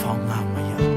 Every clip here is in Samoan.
Faaaoga mai au.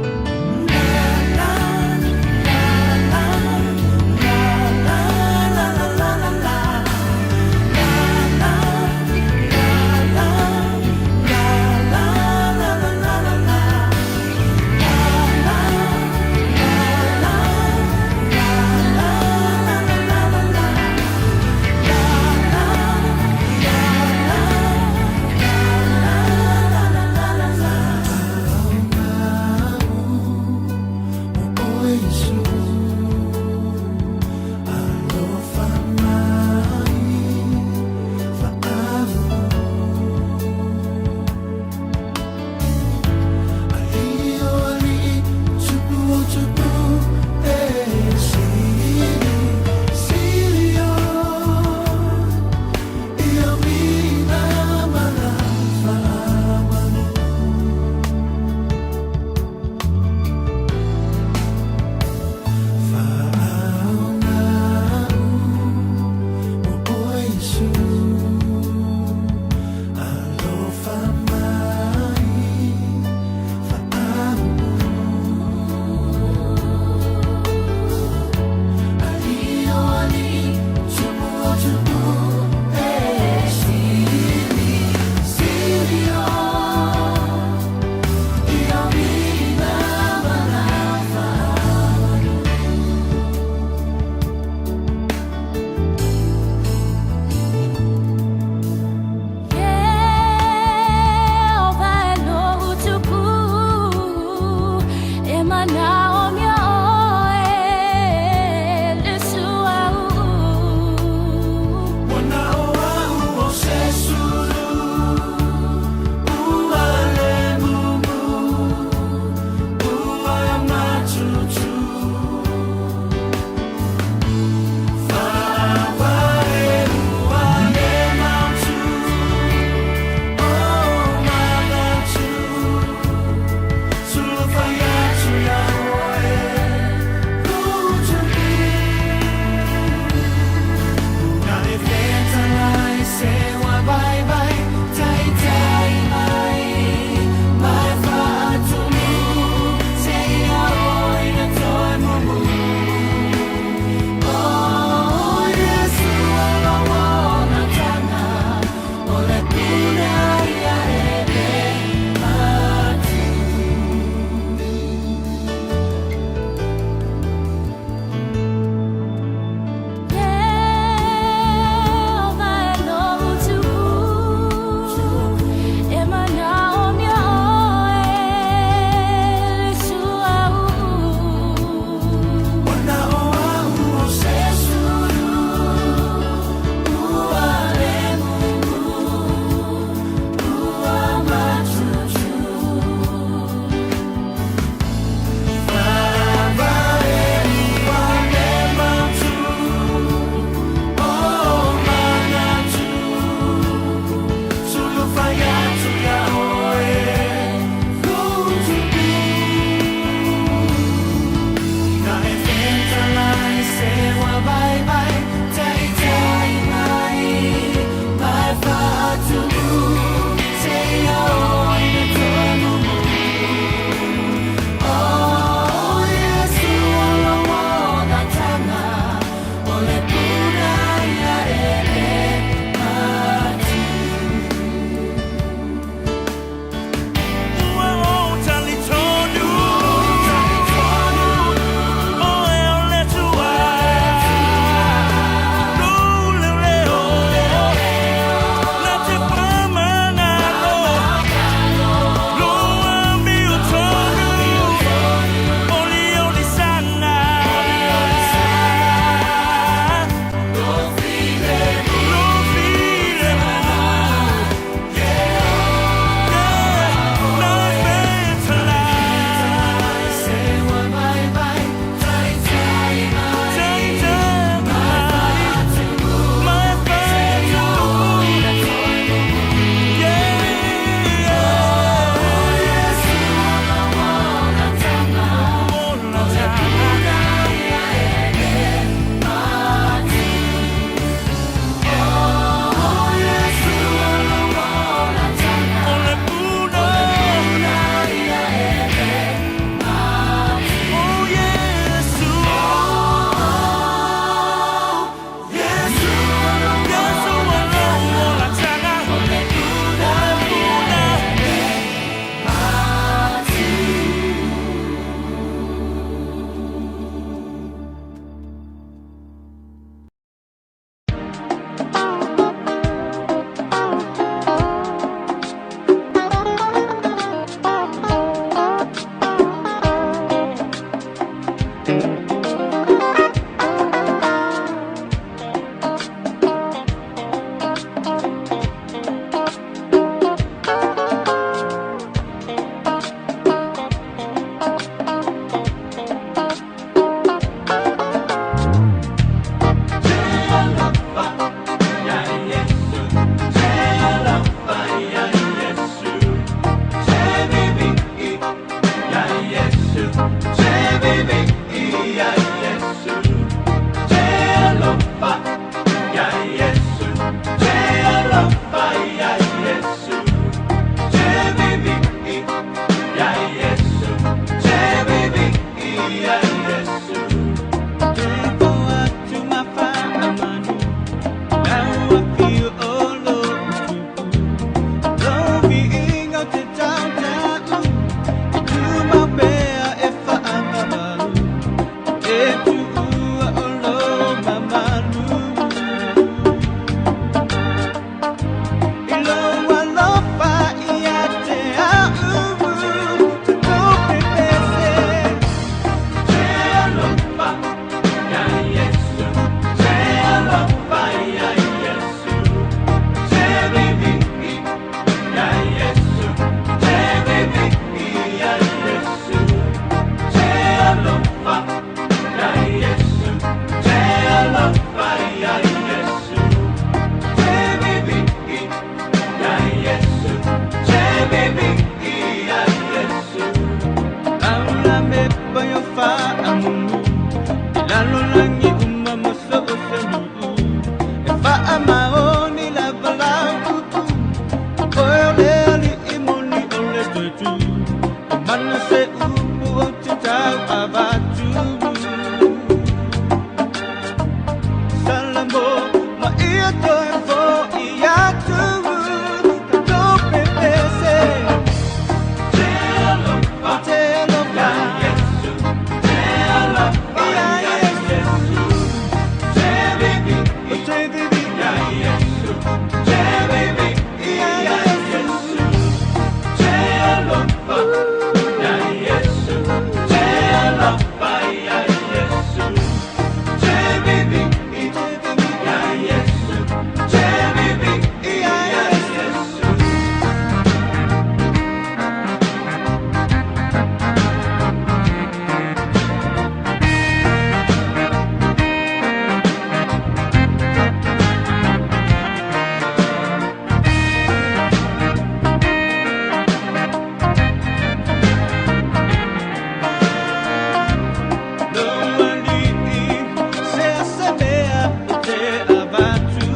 Mana se upu o te tau avatu Salamo ma ia toe fo i atu Tatou pepese Te alofa Te alofa Ia Yesu Te alofa Ia Yesu Te vivi Te vivi Ia Yesu Te vivi Ia Yesu Te alofa Ia Yesu Te alofa Ia Yesu Te vivi Te vivi Ia Yesu Te vivi Ia Yesu. Lou alii se ase mea ou te avatu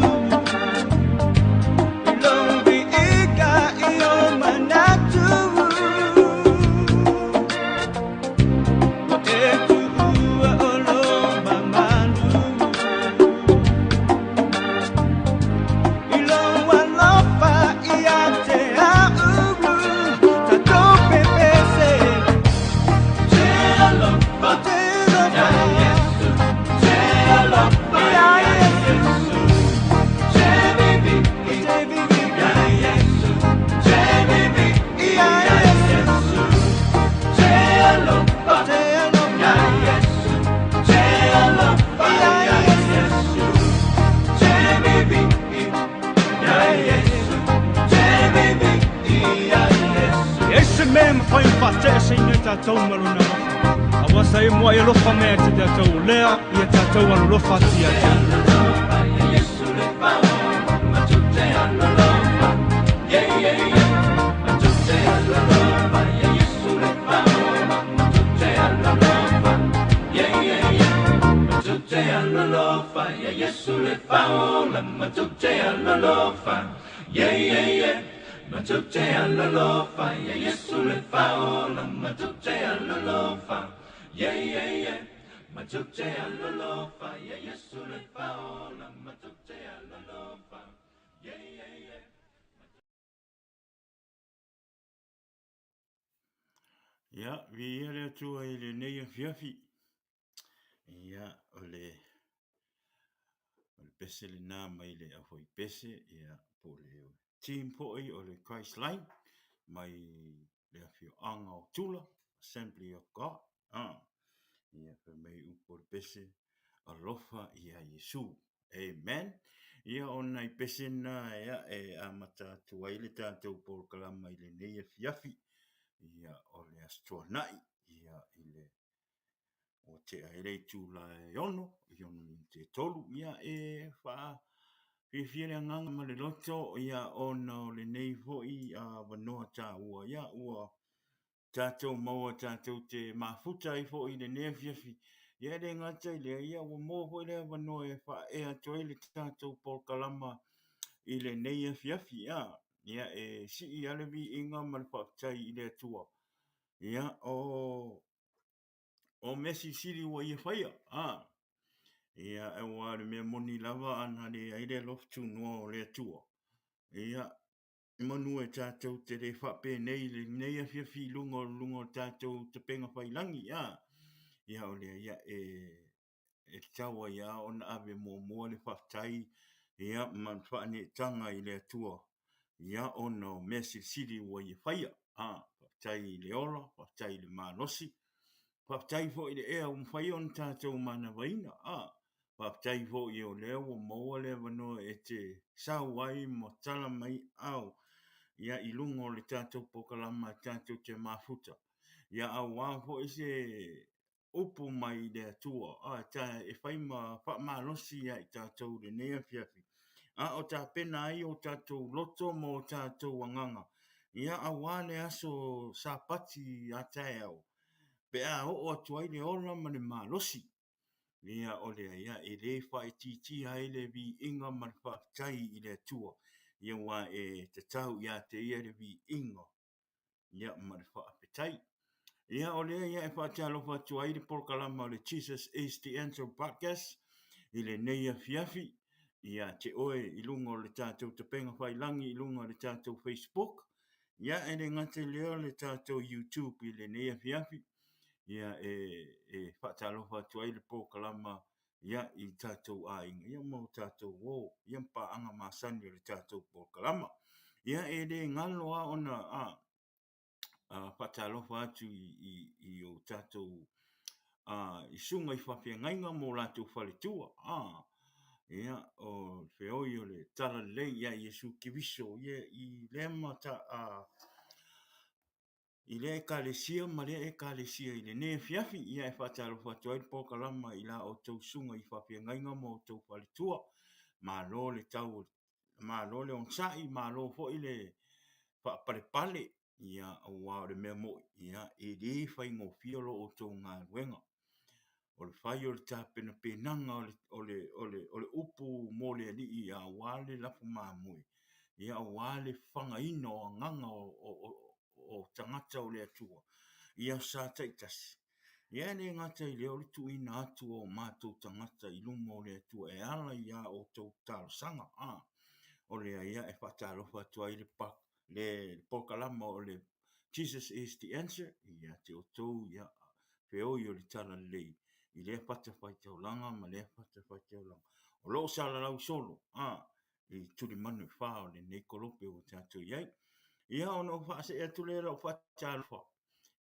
I lou viiga i o manatu Ua e tuua o lou mamalu I lou alofa ia te au Tatou pepese Te alofa Te alofa Ia Iesu Te alofa Ia Iesu Te vivi Te vivi Ia Iesu Te vivi Ia Iesu Te alofa Te alofa Ia Iesu Te alofa Ia Iesu Te vivi Ia Iesu Te vivi Ia Iesu. E ai se mea e mafai ona faate'eseina e tatou ma Lona alofa, auā sa e mua'i alofa mai ia te tatou o lea ia tatou alolofa atu ia te Ia. Ia, viia le Atua i lenei afiafi. Ia, o le, o le pese lena mai le aufaipese, ia, po o le team foi o le Christ Line mai le afioaga o Tula, Assembly of God. Ah, ia, fai mai upu o le pese, alofa ia Iesu. Amen. Ia, o nai pese na ia, e amata atu ai le tatou polokalama i lenei afiafi. Ia, o le Aso Tuanai, ia, i le ua tea ai le itula e 6 i 6 minute e 3, ia e faafiafia le agaga ma le loto, ia ona o lenei foi avanoa taua, ia ua tatou maua tatou te mafuta ai foi i lenei afiafi. Ia e le gata i lea, ia ua maua foi le avanoa e faaea atu ai le tatou polokalama i lenei afiafi. Ia, ia e sii lava le viiga ma le faafetai i le Atua. Ia, o o mea silisili ua ia faia. A, ia, aua o le mea moni lava ana leai le alofa tunoa o le Atua. Ia, manu e tatou te le faapenei i lenei afiafi i luga o luga o le tatou tapega failangi. A, ia, o lea, ia, e, e tatau ai lava ona ave muamua le faafetai, ia, ma le faaneetaga i le Atua, ia, ona o mea silisili ua ia faia. A, faafetai i le ola, faafetai i le malosi, faafetai foi i le ea ua mafai ona tatou manavaina. A, faafetai foi o lea ua maua le avanoa e te sau ai ma tala mai ao, ia, i luga o le tatou polokalama e tatou te mafuta. Ia, auā foi se upu mai le Atua, a ta e fai ma faamalosi ia i tatou i lenei afiafi, a o tapena ai o tatou loto ma o tatou agaga, ia auā le aso Sapati a taeao, pe a oo atu ai le ola ma le malosi. Ia, o lea, ia, e le faaitiitia ai le viiga ma le faafetai i le Atua, ia aua e tatau ia te Ia le viiga, ia ma le faafetai. Ia, o lea ia e faatalofa atu ai le polokalama o le Jesus is the Answer Podcast i lenei afiafi ia te oe i luga o le tatou tapenga failangi i luga o le tatou Facebook. Ia, e le gata i lea o le tatou YouTube i lenei afiafi. Ia, e, e faatalofa atu ai le polokalama ia i tatou aiga ia ma o tatou uo ia ma paaga masani o le tatou polokalama. Ia, e le galo lava ona a, faatalofa atu i o tatou i susuga i faafeagaiga ma o latou faletua. Ia, o le feoi o le Talalelei ia Iesu Keriso ia i lea i lea Ekalesia ma lea Ekalesia i lenei afiafi. Ia e faatalofa atu ai le polokalama i la outou susuga i faafeagaiga ma outou faletua. Malo le tau Malo le onosai, malo foi le faapalepale, ia aua o le mea moni, ia e le faigofie lo outou galuega. O le fai o le tapenapenaga o le upu mo le Alii aua le lafu mamoe, ia aua le fafagaina o agaga o tagata o le Atua i aso Sa taitasi. Ia e le gata i lea o le tuuina atu o matou tagata i luma o le Atua e ala i a outou talosaga. A, o lea ia e faatalofa atu ai le, le polokalama o le Jesus is the Answer ia te outou ia feoi o le Talalelei i lea fatafaitaulaga ma lea fatafaitaulaga o lo o salalau solo a i tulimanu e fa o lenei kolope ua tatou i ai. Ia ona ou faasee atu lea lau faatalofa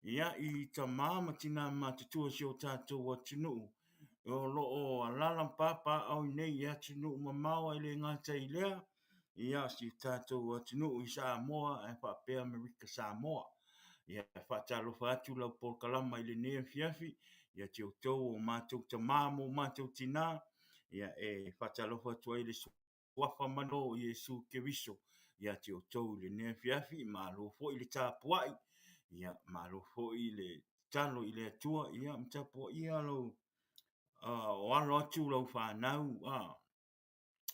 ia i tama ma tina matutua o si o tatou atunuu o lo o alala ma papaaao i nei i atunuu mamao ae le gata i lea ia si o tatou atunuu i Samoa ae faapea Amerika Samoa. Ia e faatalofa atu lau polokalama i lenei afiafi ia te outou o matou tama ma o matou tina ia e faatalofa atu ai le suafa malo o Iesu Keriso ia te outou i lenei afiafi. Malo foi le tapuai, ia malo foi le tatalo i le Atua, ia ma tapuaia lou o alo atu lau fanau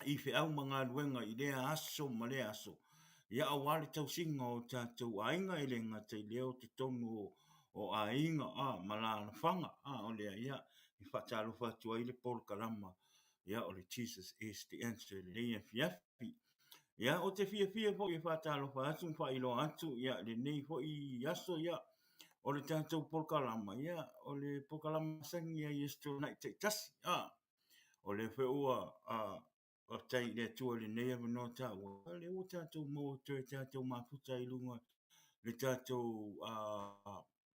i feau ma galuega i lea aso ma lea aso, ia aua le tausiga o tatou aiga, e le gata i lea o totonu o aiga ma alaalafaga, o lea ia e faatalofa atu ai le polokalama ia o le Jesus is the Answer i lenei afiafi. Ia, ou te fiafia foi e faatalofa atu ma faailoa atu ia lenei foi aso ia o le tatou polokalama ia o le polokalama masani ia i Aso Toonai taitasi. O lea foi ua faafetai i le Atua i lenei avanoa taua, o lea ua tatou maua toe tatou mafuta i luga le tatou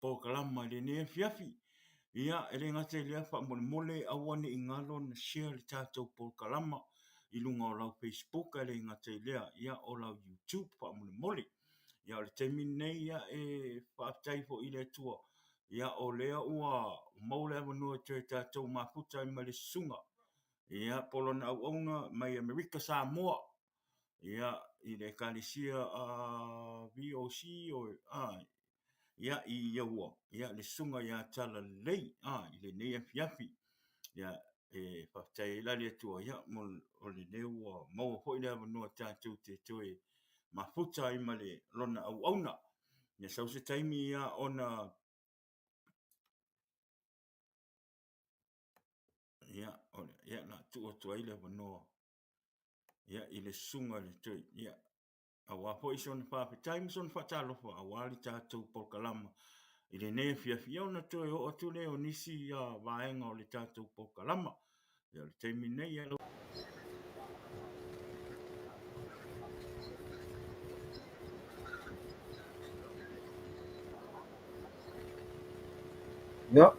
polokalama i lenei afiafi. Ia, e le gata i lea, faamolemole aua ne i galo ona share le tatou polokalama i luga o lau Facebook, e le gata i lea, ia o lau YouTube faamolemole. Ia, o le taimi lenei, ia, e faafetai foi i le Atua, ia, o lea ua maua le avanoa e toe tatou mafuta ai ma le susuga, ia, po o lona auauna mai Amerika Samoa, ia, i le Ekalesia VOC o, ia, i Aua, ia, le susuga ia Talalelei, i lenei afiafi. Ia, e faafetai ai la le Atua, ia, mo o lenei ua maua foi le avanoa tatou te toe mafuta ai ma le lona auauna. Ia, sau se taimi, ia, ona ia, o le, ia, na tuu atu ai le avanoa, ia, i le susuga i le toe, ia, aua foi sona faafetai ma sona faatalofa aua le tatou polokalama i lenei afiafi, ia ona toe oo atu lea o nisi vaega o le tatou polokalama. Ia, o le taimi lenei, ia, Ia,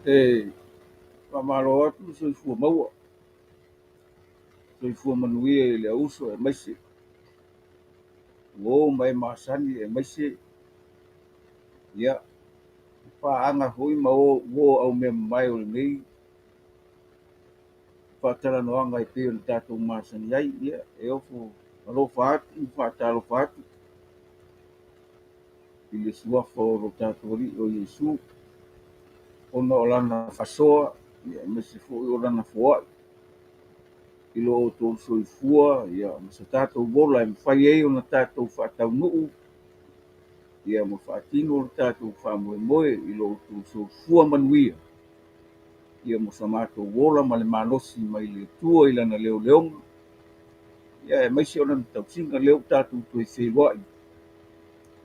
e faamalo atu le soifua maua, soifua manuia i le auuso aemaise uo ma e masani aemaise ia paaga foi ma uo aumeamamae o lenei faatalanoaga e pei ona tatou masani ai. Ia, e ofo alofa atu ma faatalofa atu i le suafa o lo tatou Alii o Iesu, ona o lana faasoa, ia, aemaise foi o lana foai i lo outou soifua, ia, ma so tatou ola e mafai ai ona tatou faataunuu. Ia ma faatino lo tatou faamoemoe i lo outou soifua manuia, ia mo sa matou ola ma le malosi mai le Atua i lana leoleoga, ia aemaise o lana tausiga lea ua tatou toe feiloai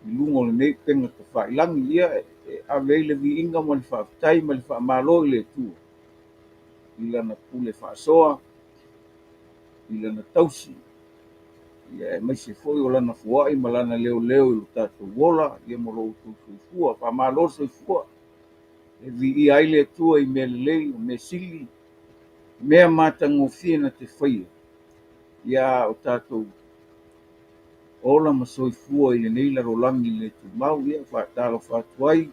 i luga o lenei upega tafailagi. Ia e ave ai le viiga ma le faafetai ma le faamalo i le Atua i lana pule faasoa, i lana tausi, ia aemaise foi o lana foai ma lana leoleo i lo tatou ola, ia ma lo outou soifua. Faamalo le soifua, e viia ai le Atua i mea lelei, o mea sili, mea matagofie na te faia, ia o tatou ola ma soifua i lenei lalolagi le tumau. Ia faatalofa atu ai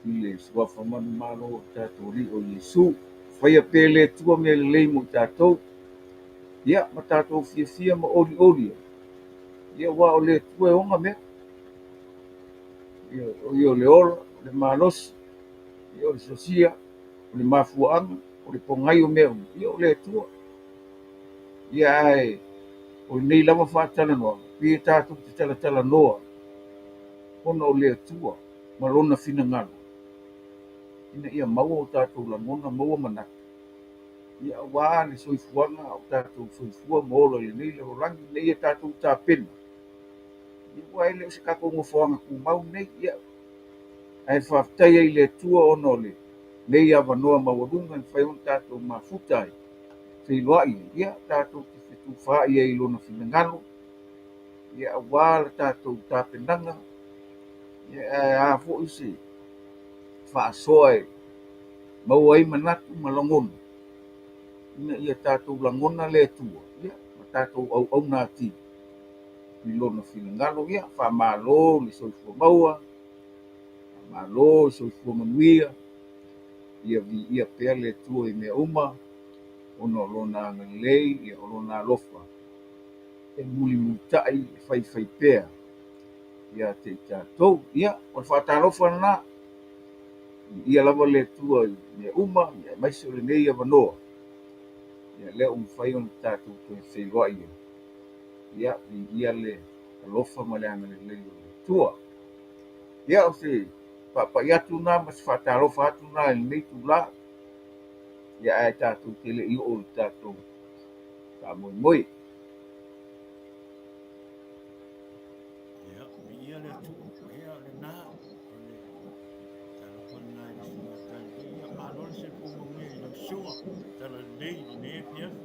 i le suafa manumalo o le tatou Alii o Iesu. Faia pea e le Atua mea lelei mo i tatou, ia ma tatou fiafia ma olioli ai, ia aua o le Atua e ona mea. Ia, o ia o le ola, o le malosi, ia o le sosia, o le mafuaaga, o le pogai o mea uma, ia o le Atua. Ia ae o lenei lava faatalanoaga, pei e tatou te talatalanoa ona o le Atua ma lona finagalo, ina ia maua o tatou lagona, maua manatu, ia aua le soifuaga a o tatou soifua ma ola i lenei lalolagi, ina ia tatou tapena, ia aua e le o se tatou nofoaga tumau lenei, ia ae faafetai ai i le Atua ona o lenei avanoa maualuga e mafai ona tatou mafuta ai, feiloai ai, ia tatou te fetufaai ai i lona finagalo, ia aua le tatou tapenaga, ia ae a foi se faasoa e maua ai manatu ma lagona, ina ia tatou lagona le Atua, ia, ma tatou auauna atili i lona finagalo. Ia, faamalo le soifua maua, faamalo le soifua manuia, ia viia pea le Atua i mea uma, ona o lona agalelei, ia o lona alofa e mulimulitai e faifai pea ia te i tatou. Ia, o le faatalofa lena, viia lava le Atua i mea uma, ia aemaise o lenei avanoa, ia lea ua mafai ona tatou toe feiloai ai. Ia, viia le alofa ma le agalelei o le Atua. Ia, o se faapai atu lena ma se faatalofa atu lena i lenei itula, ia ae tatou te le i oo i le tatou faamoemoe. Ia, viia le Atua. Ia, o lena, o le talofa lena i le susuga Talalelei. Ia, malo le soifua manuia i lau susuga Talalelei i lenei afiafi.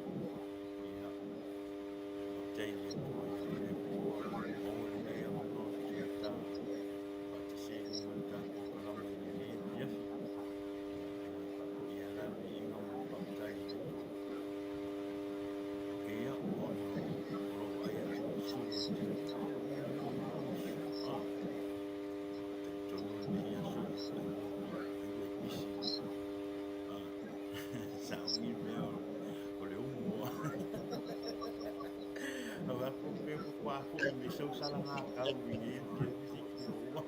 Ia, faafetai i le Atua ia o lea foi ua maua lenei avanoa e toe ta faatasi ai i luga o le tatou polokalame i lenei afiafi. Ia, e faafoi lava la le viiga ma le faafetai i le Atua. Ia, ona o lou vaai atu i le susuga i le Ia, ia le ah, talitonu lenei aso, ai ua, ai ua e pisi. Ah, sauni mea o le umu. Aua ko pe ko kwa foi me sau sala ngā kau i nei afiafi si ki ua.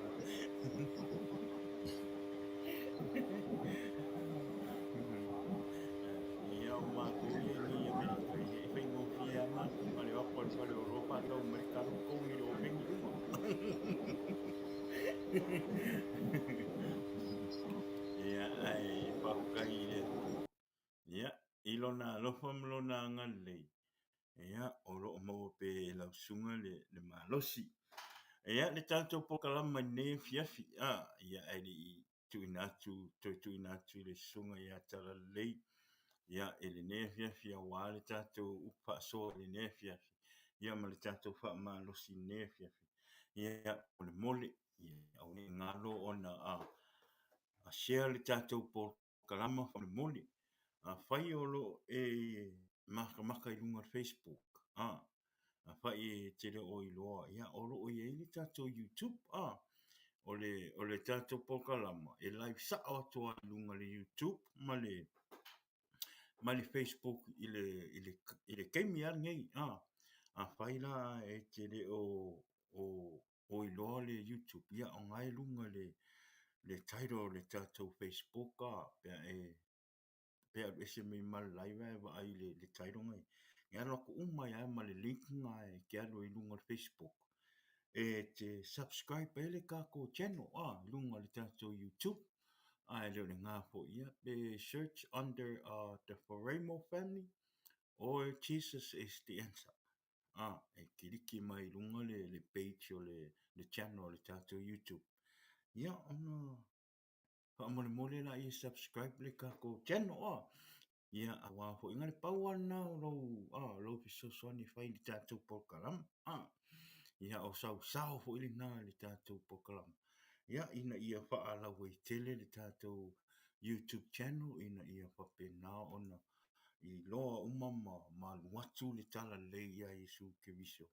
Ia o matou ia i nei Amerika, e faigofie lava matou na le o atu i le faleoloa faatau mai le talo totogi i le oveni uma. Ia, ae faafetai i le Atua. Ia, i lona alofa ma lona agalelei, ia, o lo o maua pea e lau susuga le, le malosi. Ia, le tatou polokalama i lenei afiafi, a, ia, ae le i tuuina atu, toe tuuina atu i le susuga ia Talalelei, ia, i lenei afiafi aua le tatou upu faasoa i lenei afiafi, ia, ma le tatou faamalosi i lenei afiafi. Ia, o le mole, ia, aua ne i galo ona a, a share le tatou polokalama faamolemole. Afai o lo o e makamaka i luga o le Facebook, a, afai e te le o iloa, ia, o lo o i ai le tatou YouTube, a, o le, o le tatou polokalama e live sao atu lava i luga o le YouTube ma le, ma le Facebook i le, i le, i le taimi lava lenei, a. Afai la e te le o, o, o iloa le YouTube, ia, o lena e i luga i le, le title o le tatou Facebook, a, pe a e pe alu ese mai ma le live ae vaai i le, le title lena. E alu atu uma ai lava ma le link lena e te alu ai i luga o le Facebook. E te subscribe ai le tatou channel a i luga o le tatou YouTube a e le o le gā foi ia pe search under the Faremo family or Jesus is the answer a e kiliki mai i luga le le page o le le channel o le tatou YouTube ia ona Faamolemole la ia subscribe le tatou channel a. Ia aua foi na le pau lava lena o lou a lou fesoasoani e fai i le tatou polokalama a. Ia o sau sao foi lena i le tatou polokalama. Ia ina ia faalauaitele le tatou YouTube channel ina ia faapena ona iloa uma ma ma alu atu le talalelei ia Iesu Keriso.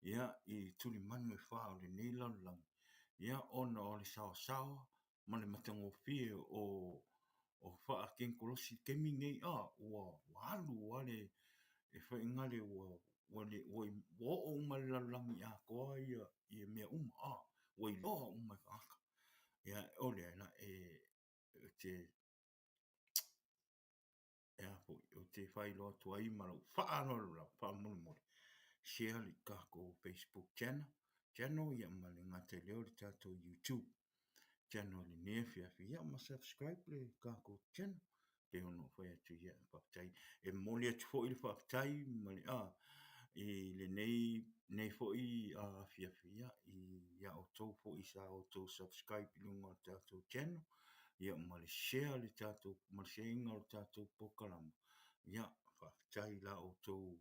Ia i tulimanu e fa o lenei lalolagi. Ia ona o le saoasaoa ma le matagofie o o faatekonolosi i le taimi lenei, a ua alu lava le faiga lea ua ua ua oo uma i le lalolagi atoa ia ia mea uma, a ua iloa uma e tagata. Ia o lea la e te e a foi, ou te faailoa atu ai ma lou faaaloalo lava, faamolemole, share le tatou Facebook channel, channel ia ma le gata i lea o le tatou YouTube channel i lenei afiafi, ia ma subscribe le tatou channel. Pei ona ou fai atu ia, faafetai. E momoli atu foi le faafetai ma le a i lenei nei foi afiafi ia i a outou foi sa outou subscribe i luga o le tatou channel ia ma le share le tatou ma le share ina o le tatou polokalama. Ia, faafetai i la outou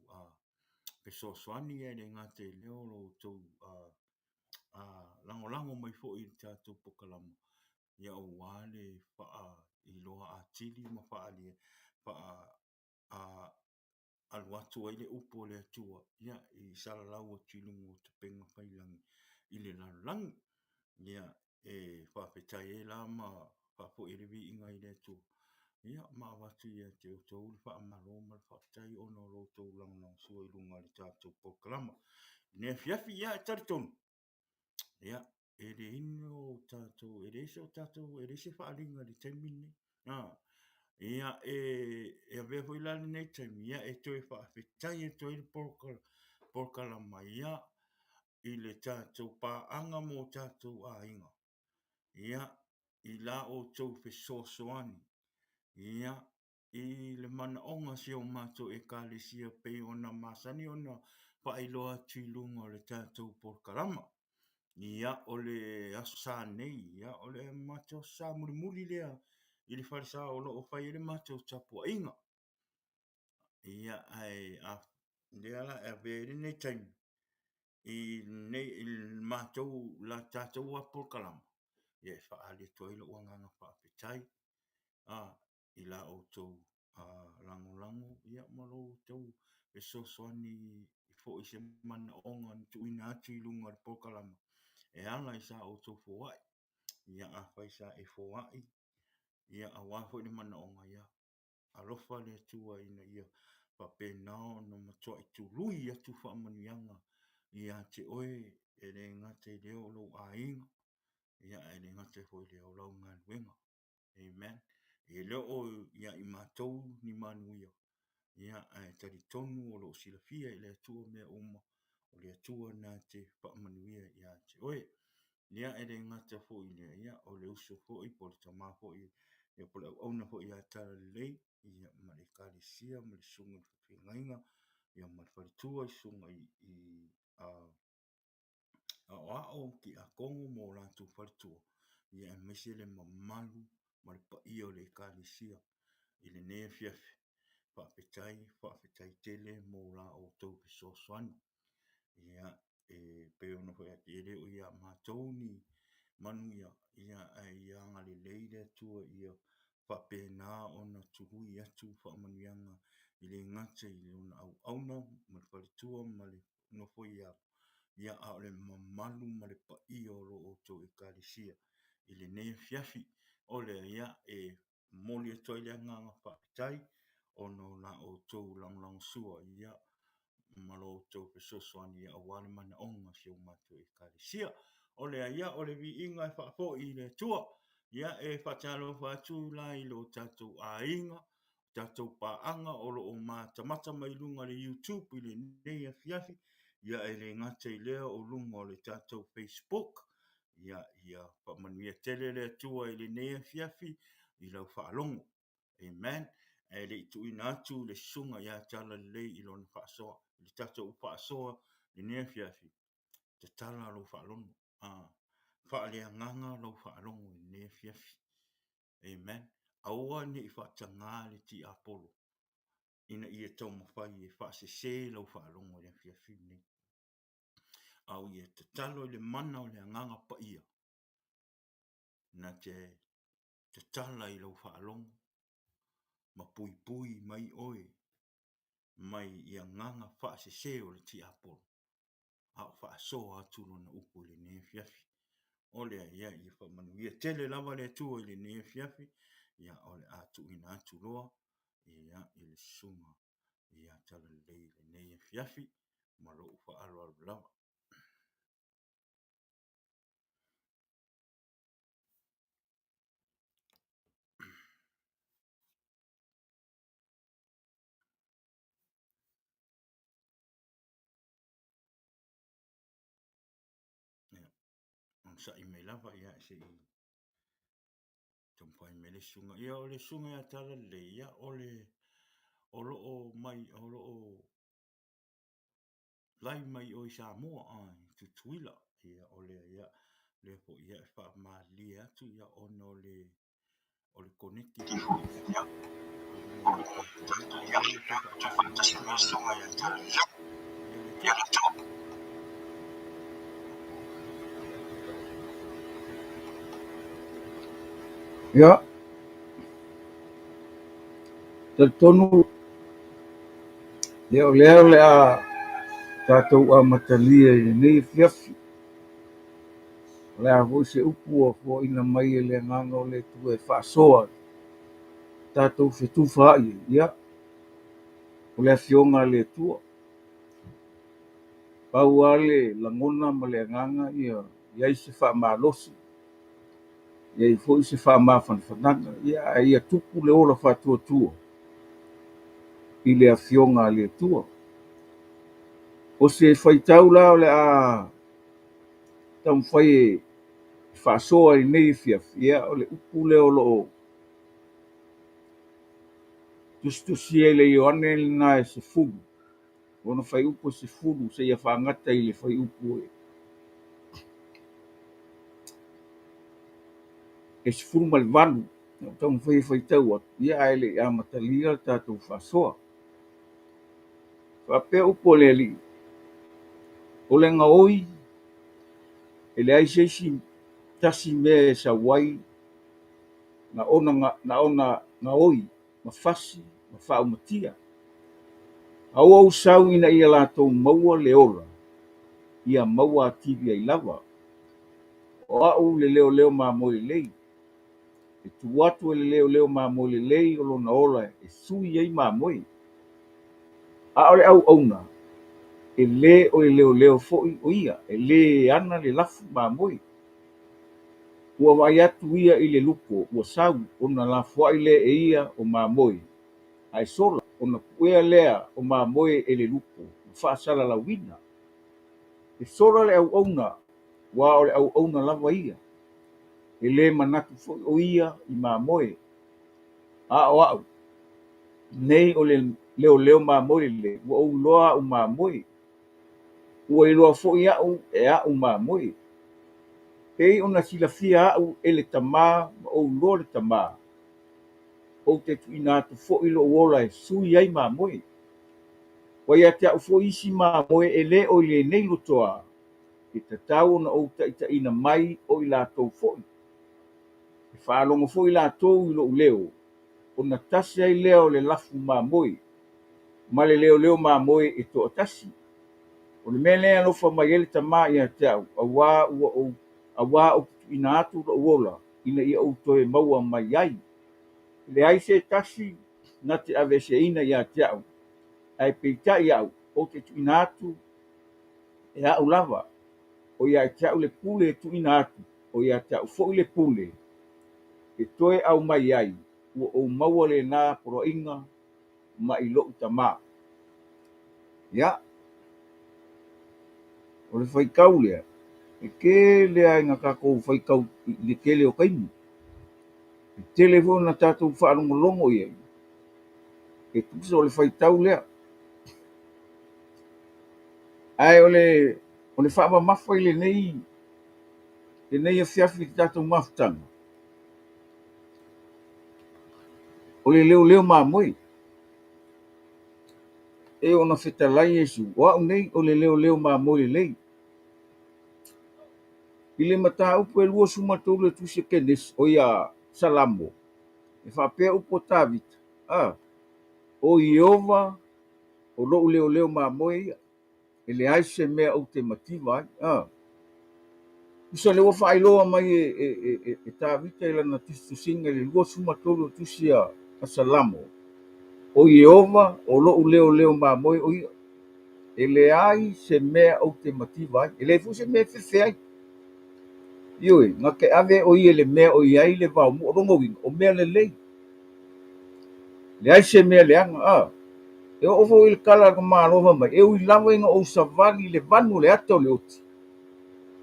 fesoasoani e le gata i lea o lo outou lagolago mai foi i le tatou polokalama, ia aua le faailoa atili ma faaalia faa alu atu ai le upu a le Atua ia i salalau atu i luga o upega tafailagi i le lalolagi. Ia e faafetai ai la ma faafoi ai le viiga i le Atua, ia ma avatu ia te outou le faamalo ma le faafetai ona o lo outou lagolagosua i luga o le tatou polokalama. I lenei afiafi, ia e talitonu, ia, e leai ni o tatou, e leai so tatou, e leai se faaaliga i le taimi lenei. A, ia, e, e avea foi la lenei taimi, ia, e toe faafetai atu ai le polokalama, ia, i le tatou paaga mo tatou aiga, ia, i la outou fesoasoani, ia, i le manaoga o si o matou Ekalesia pei ona masani ona faailoa atu i luga o le tatou polokalama. Ia, o le Aso Sa nei, ia, o le matou Aso Sa mulimuli lea i le falesa o lo o fai ai le matou tapuaiga. Ia, ae a, lea la e avea ai lenei taimi i lenei, i le matou, la tatou lava polokalama, ia e faaali atu ai lou agaga faafetai, a, i la outou lagolago ma lo outou fesoasoani foi i se manaoga na tuuina atu i luga o le polokalama e ala i sa outou foai. Ia afai sa e foai, ia aua foi le manaoga, ia alofa le Atua ina ia faapena ona matuai tului atu faamanuiaga ia te oe, e le gata i lea o lou aiga, ia ae le gata foi i lea o lau galuega. Amen. E le o ia i matou ni manuia, ia, ae talitonu o lo o silafia e le Atua mea uma, o le Atua na te faamanuia ia te oe. Ia, e le gata foi i lea, ia, o le uso foi po o le tama foi, ia, po o le auauna foi ia Talalelei, ia, ma le Ekalesia ma le susuga i le faafeagaiga, ia, ma le faletua i susuga i, i a, aoao tiakono ma o latou faletua, ia aemaise le mamalu ma le paia o le Ekalesia i lenei afiafi. Faafetai, faafetai tele mo la outou fesoasoani. Ia, e pei ona fai atu, e le o ia matou ni manuia, ia, ae ia agalelei le Atua ia faapena ona tului atu faamanuiaga e le gata i lona auauna ma le faletua ma le nofo i alo, ia, a o le mamalu ma le paia o lo outou Ekalesia i lenei afiafi. O lea, ia, e momoli atu ai le agaga faafetai ona o la outou lagolagosua, ia, ma lo outou fesoasoani aua le manaoga o si o matou Ekalesia. O lea, ia, o le viiga e faafoi i le Atua. Ia, e faatalofa atu la i lo tatou aiga, tatou paaga o lo o matamata mai luga o le YouTube i lenei afiafi. Ia e le gata i lea o luga o le tatou Facebook. Ia, ia faamanuia tele le Atua i lenei afiafi i lau faalogo. Amen. Ae le i tuuina atu le susuga ia Talalelei i lona faasoa, i le tatou faasoa i lenei afiafi, tatala lou faalogo, faaleagaga lou faalogo i lenei afiafi. Amen. Aua ne i faataga le tiapolo ina ia taumafai e faasese lau faalogo i le afiafi lenei. A ia tatalo i le mana o le Agaga Paia na te tatala i lau faalogo ma puipui mai oe mai i agaga faasese o le tiapolo, a o faasoa atu lona upu i lenei afiafi. O lea, ia, ia faamanuia tele lava le Atua i lenei afiafi, ia, o le a tuuina atu loa, ia, i le susuga ia Talalelei i lenei afiafi, ma lou faaaloalo lava. Ia, onosai mai lava, ia, se i taumafai mai le susuga. Ia, o le susuga ia Talalelei, ia, o le, o lo o mai, o lo o live mai o i Samoa, a, i Tutuila. Ia, o lea, ia, lea foi, ia, e faamalilie atu, ia, ona o le, o le koneti foi, ia, i luga o le tatou, ia, o lea ua toe faatasi mai le susuga ia Talalelei. Ia, le Atua. Ia, talitonu ia o lea o le a tatou amatalia i lenei afiafi. O le a foi se upu ua foaina mai e le Agaga o le Atua e faasoa tatou fetufaai ai, ia, o le Afioga a le Atua. Pau lava le lagona ma le agaga ia i ai se faamalosi, i ai foi se faamafanafanaga, ia ae ia tupu le ola faatuatua i le Afioga a le Atua. O se faitau la o le a taumafai e faasoa i lenei afiafi, ia o le upu lea o lo o tusitusia i le Ioane lena e 10, lona fuaiupu e 10 seia faagata i le fuaiupu e 18. Na ou taumafai e faitau atu, ia ae le i amatalia le tatou faasoa. Faapea upu a le Alii, o le gaoi e leai se isi tasi mea e sau ai na ona, na ona gaoi ma fasi ma faaumatia. A ua ou sau ina ia latou maua le ola, ia maua atili ai lava. O au le leoleo mamoe lelei. E tuu atu e le leoleo mamoe lelei o lona ola e sui ai mamoe. A o le auauna, e lē o le leoleo foi o ia, e lē ana le lafu mamoe. Ua vaai atu ia i le lupo ua sau, ona lafoai lea e ia o mamoe, ae sola, ona puea lea o mamoe e le lupo ma faasalalauina. E sola le auauna, aua o le auauna lava ia. E lē manatu foi o ia i mamoe. A o au nei o le leoleo mamoe lelei, ua ou iloa au mamoe. Ua iloa foi au e au mamoe. Pei ona silafia au e le Tama ma ou iloa le Tama, ou te tuuina atu foi lou ola e sui ai mamoe. Ua ia te au foi isi mamoe e lē o i lenei lotoa, e tatau ona ou taitaiina mai o i latou foi. E faalogo foi latou i lou leo, ona tasi ai lea o le lafu mamoe ma le leoleo mamoe e toatasi. O le mea lea e alofa mai ai le Tama ia te au, aua ua ou aua ou te tuuina atu lou ola ina ia ou toe maua mai ai. E leai se tasi na te aveeseina ia te au, ae peitai au ou te tuuina atu e au lava. O ia te au le pule e tuuina atu, o ia te au foi le pule e toe aumai ai, ua ou maua lena poloaiga mai lou Tama. Ia, O le faitau lea, e tele lava ina tatou faitau i le tele o taimi. E tele foi ona tatou faalogologo i ai, e tusa o le faitau lea. Ae o le faamamafa i lenei afiafi i le tatou mafutaga, o le leoleo mamoe. E ona fetalai Iesu, o au nei o le leoleo mamoe lelei. I le mataupu e 23 o le tusi a Kenesi, o ia Salamo, e faapea upu a Tavita, o Ieova o lou leoleo mamoe ia, e leai se mea ou te mativa ai. Tusa lea ua faailoa mai e Tavita i lana tusitusiga i le 23 o le tusi a Salamo, o Ieova o lou leoleo mamoe o ia, e leai se mea ou te mativa ai, e leai foi se mea e fefe ai. Ioe, na te ave o ia le mea o i ai le vaomu'a, o lona uiga, o mea lelei. Leai se mea leaga, E oo foi i le tala a le tamaloa fai mai, e ui lava ina ou savali i le vanu o le ata o le oti,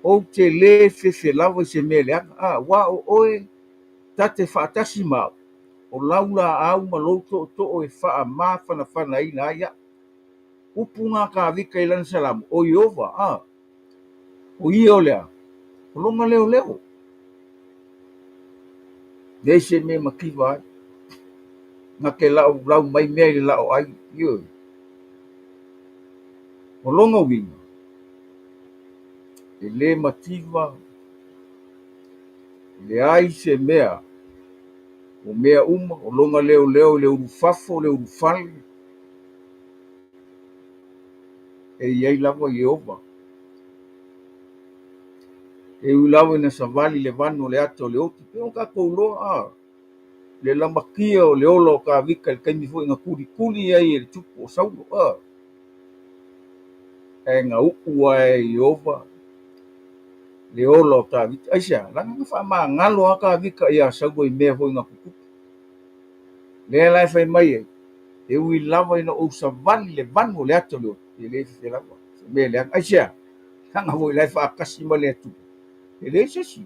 ou te lē fefe lava i se mea leaga, aua o oe ta te faatasi ma au, o lau laau ma lou tootoo e faamafanafanaina ai au. Upu na Tavita i lana Salamo, o Ieova, o ia o le a? O lona leoleo. Leai se mea mativa ai. Na te laulau mai mea i le lao ai. Ioe. O lona uiga, e lē mativa, leai se mea o mea uma, o lona leoleo i le ulufafo, le ulufale, e i ai lava Ieova. E ui lava ina savali le vanu o le ata o le oti, pe o tatou loa le lamatia o le ola o Tavita i le taimi foi na tulikuli ai e le tupu o Saulo. Ae na uu ae Ieova le ola o Tavita. Aisea, leaga na faamagalo a Tavita ia Saulo i mea foi na tutupu. Lea la e fai mai ai, e ui lava ina ou savali le vanu o le ata o le oti, e le fefe lava se mea leaga. Aisea, leaga foi la e faatasi ma le Atua. E leai se isi.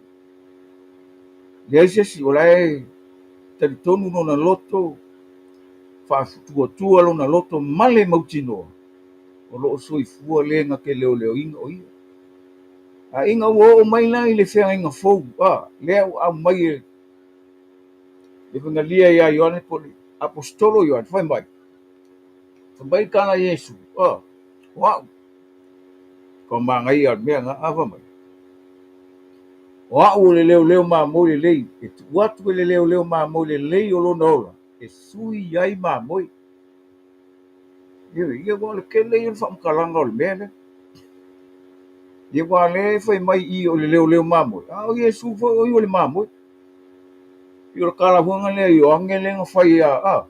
Leai se isi, o la e talitonu lona loto, faatuatua lona loto ma le mautinoa, o loo soifua le na te leoleoina o ia. A ina ua oo mai la i le feagaiga fou, lea ua aumai e le Evangelia ia Ioane po o le Aposetolo Ioane, fai mai tala Iesu, o au, ka manaia o le mea na, fai mai, o au o le leoleo mamoe lelei, e tuu atu e le leoleo mamoe lelei o lona ola, e sui ai mamoe. Ia ua o le tele ia o le faamatalaga o le mea lea. Ia ua le fai mai i o le leoleo mamoe, a o Iesu foi o ia o le mamoe. Ia o le tala foi lea Ioane lea na fai a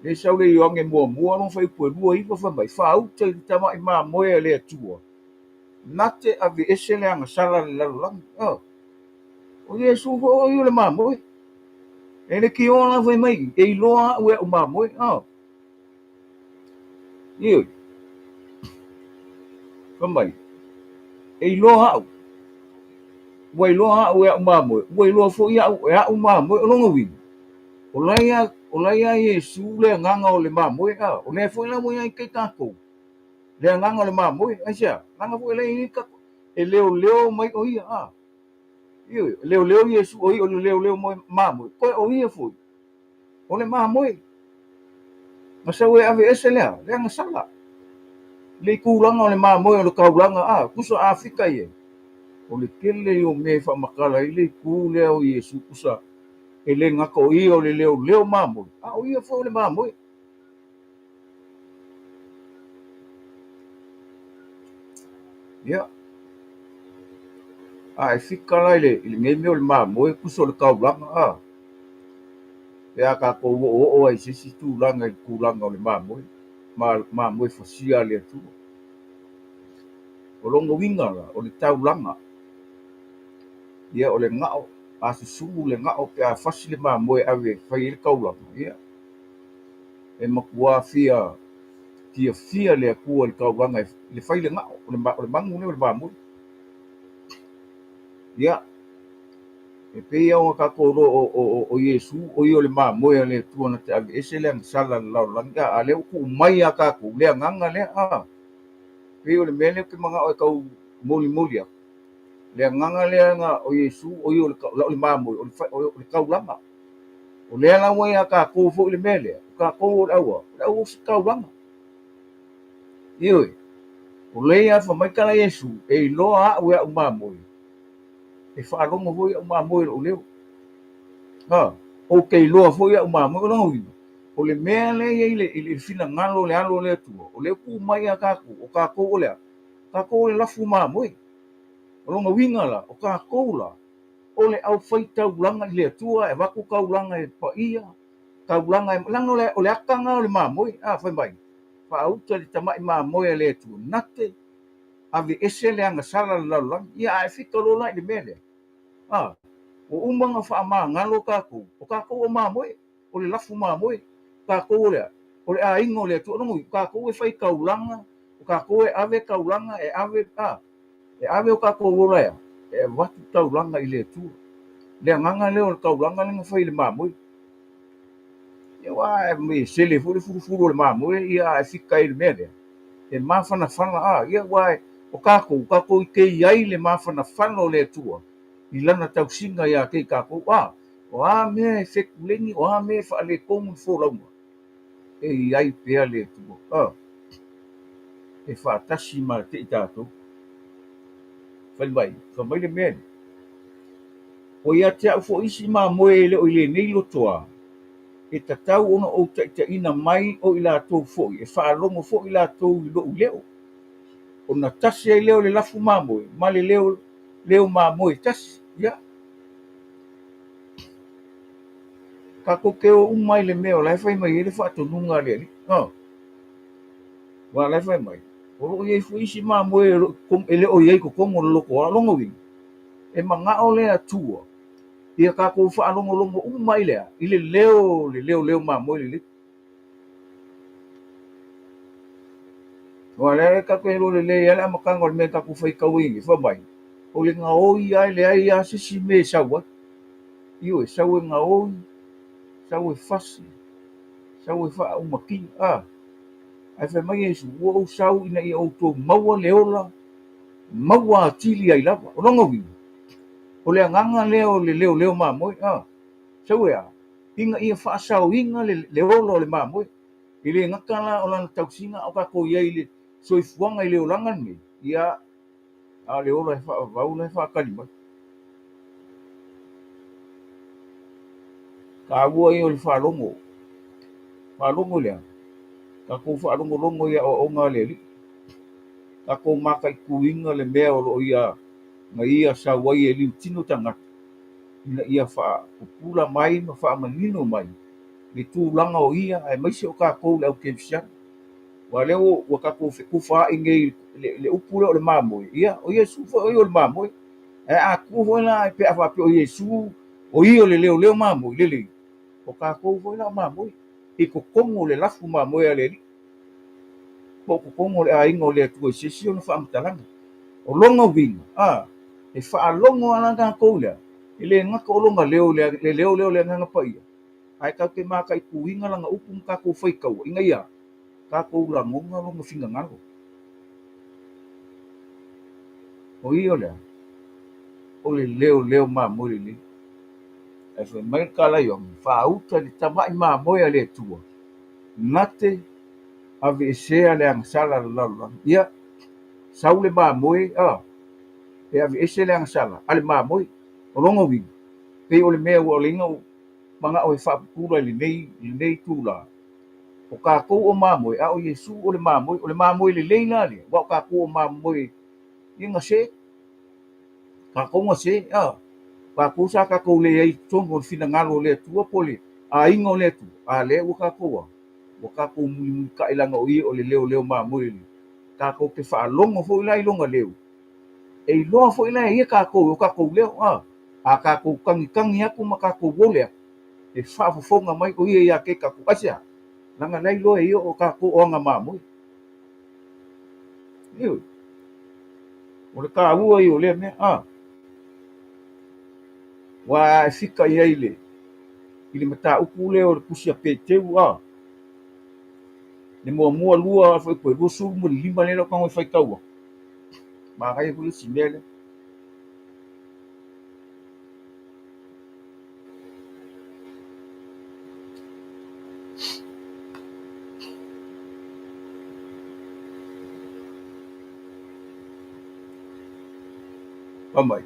le sau le Ioane muamua lona fai upu e 29 fai mai, faauta i le tamai mamoe a le Atua, na te aveese le agasala le lalolagi. O Iesu foi o ia o le mamoe. E le tioa la fai mai, e iloa au e au mamoe. Ioe. Fai mai, e iloa au, ua iloa au e au mamoe, ua iloa foi au e au mamoe. O lona uiga, o la ia Iesu le agaga o le mamoe, o lea foi la ua ia i tatou, le agaga o le mamoe. Aisea, leaga foi la i tatou, e leoleo mai o ia, Ioe, leoleo Iesu o ia o le leoleo mamoe, toe o ia foi, o le mamoe. Na sau e aveese lea, le agasala. Le tulaga o le mamoe o le taulaga, tusa Afrika ia. O le tele o mea e faamatala ai le itu lea o Iesu tusa e le gata o ia o le leoleo mamoe, a o ia foi o le mamoe. Ia. A e fika la i lenei mea o le mamoe tusa o le taulaga, pe a tatou oo ai i se isi tulaga i le tulaga o le mamoe, mamoe fasia a le Atua. O lona uiga la, o le taulaga, ia o le gao, a susu le gao pe a fasi le mamoe ave e fai ai le taulaga, ia e matua fia Fiafia le Atua i le taulaga i le fai le gao, o le manu lea o le mamoe. Ia, e pei lava ona tatou iloa o Iesu o ia o le mamoe a le Atua na te aveese le agasala a le lalolagi, a o lea ua tuu mai ia tatou le agaga lea, a. Pei o le mea lea ou te manao e tau molimoli atu, le agaga lea na o Iesu o ia o le mamoe, o le taulaga. O lea la ua ia tatou foi le mea lea, o tatou o le au a, o le au ositaulaga. Ioe, o lea fai mai tala Iesu, e iloa au e au mamoe, e faalogo foi au mamoe i lou leo. Ha, ou te iloa foi au mamoe, o lona uiga, o le mea lea e i ai i le finagalo o le alo o le Atua, o lea ua tuu mai ia tatou, o tatou o le a? Tatou o le lafu mamoe. O lona uiga la, o tatou la, o le aufaitaulaga i le Atua, e avatu taulaga e paia, taulaga e, leaga o le ata lena o le mamoe, a fai mai, faauta le tamai mamoe a le Atua, na te aveese le agasala a le lalolagi. Ia, a e fika loa la i le mea lea, a, ua uma ona faamagalo tatou, o tatou o mamoe, o le lafu mamoe, tatou o le a? O le aiga o le Atua. O lona uiga, o tatou e fai taulaga, o tatou e ave taulaga, e ave, a, e ave o tatou ola e a? E avatu taulaga i le Atua. Le agaga lea o le taulaga lea na fai i le mamoe. Ia aua e sele foi le fulufulu o le mamoe, ia a e fika ai i le mea lea, e mafanafana, a, ia aua o tatou, tatou te i ai le mafanafana o le Atua i lana tausiga ia te i tatou, a, o a mea e fetuleni, o a mea e faaletonu le folauga, e i ai pea le Atua, a, e faatasi ma te i tatou. Fai mai, fai mai le mea lea, o ia te au foi isi mamoe e le o i lenei lotoa, e tatau ona ou taitaiina mai o i latou foi, e faalogo foi latou i lou leo, ona tasi ai lea o le lafu mamoe ma le leo, leo mamoe tasi. Ia, tatou te o uma i le mea o la e fai mai ai le faatonuga a le Alii. Aua o la e fai mai, o lo o i ai foi isi mamoe e le o i ai i totonu o le lotoa. O lona uiga, e manao le Atua ia tatou faalogologo uma i le a? I le leo, le leo leo mamoe lelei. Aua o lea tatou te iloa lelei lava le amataga o le mea tatou faitau ai nei, fai mai, o le gaoi lava e leai lava se isi mea e sau ai. Ioe, sau e gaoi, sau e fasi, sau e faaumatia. A, ae fai mai Iesu, ua ou sau ina ia outou maua le ola, maua atili ai lava. O lona uiga, o le agaga lea o le leoleo mamoe, a, sau e a? Ina ia faasaoina le ola o le mamoe. E le gata la o lana tausiga a o tatou i ai i le soifuaga i le olaga lenei, ia, a o le ola e faavavau la e faatali mai. Taua ia o le faalogo. Faalogo i le a? Tatou faalogologo i aoaoga a le Alii. Tatou mataituina le mea o lo o ia na ia sau ai e liutino tagata ina ia faapupula mai ma faamanino mai le tulaga o ia aemaise o tatou le au kerisiano. Aua o lea ua tatou fetufaai nei i le upu lea o le mamoe, ia o Iesu foi o ia o le mamoe. Ae a tuu foi la pe a faapea o Iesu o ia o le leoleo mamoe lelei, o tatou foi la o mamoe i totonu o le lafu mamoe a le Alii, po o totonu o le aiga o le Atua i se isi ona faamatalaga. O lona uiga, a, e faalogo lava la tatou i le a? E le gata o lona leo, le leo lea o le Agaga Paia, ae tatou te mataituina lana upu ma tatou faitaua ina ia tatou lagona lona finagalo. O ia o le a? O le leoleo mamoe lelei. Ae fai mai le Kalaioga, faauta i le tamai mamoe a le Atua, na te aveesea le agasala a le lalolagi. Ia, sau le mamoe, a, e aveese le agasala a le mamoe. O lona uiga, pei o le mea ua ala ai ona ou manao e faapupula i lenei itula, o tatou o mamoe, a o Iesu o le mamoe. O le mamoe lelei la lea, aua o tatou o mamoe ia gase. Tatou gase, a, tatou sa tatou leai i totonu o le finagalo o le Atua po o le aiga o le Atua, a lea ua tatou a, ua tatou mulimulitai leaga o ia o le leoleo mamoe lelei. Tatou te faalogo foi la i lona leo, e iloa foi la e ia tatou i o tatou leo, a, a tatou tagitagi atu ma tatou ole atu, e faafofoga mai o ia ia te tatou. Aisea? Leaga la e iloa e ia o tatou o aga mamoe. Ioe. O le taua ia o lea mea, a. Ua e fika i ai le, i le mataupu lea o le tusi a Peteru, a. Le muamua lua foi pe 25 lea lau tago e faitau atu. Manaia foi le isi mea lea. Fai mai,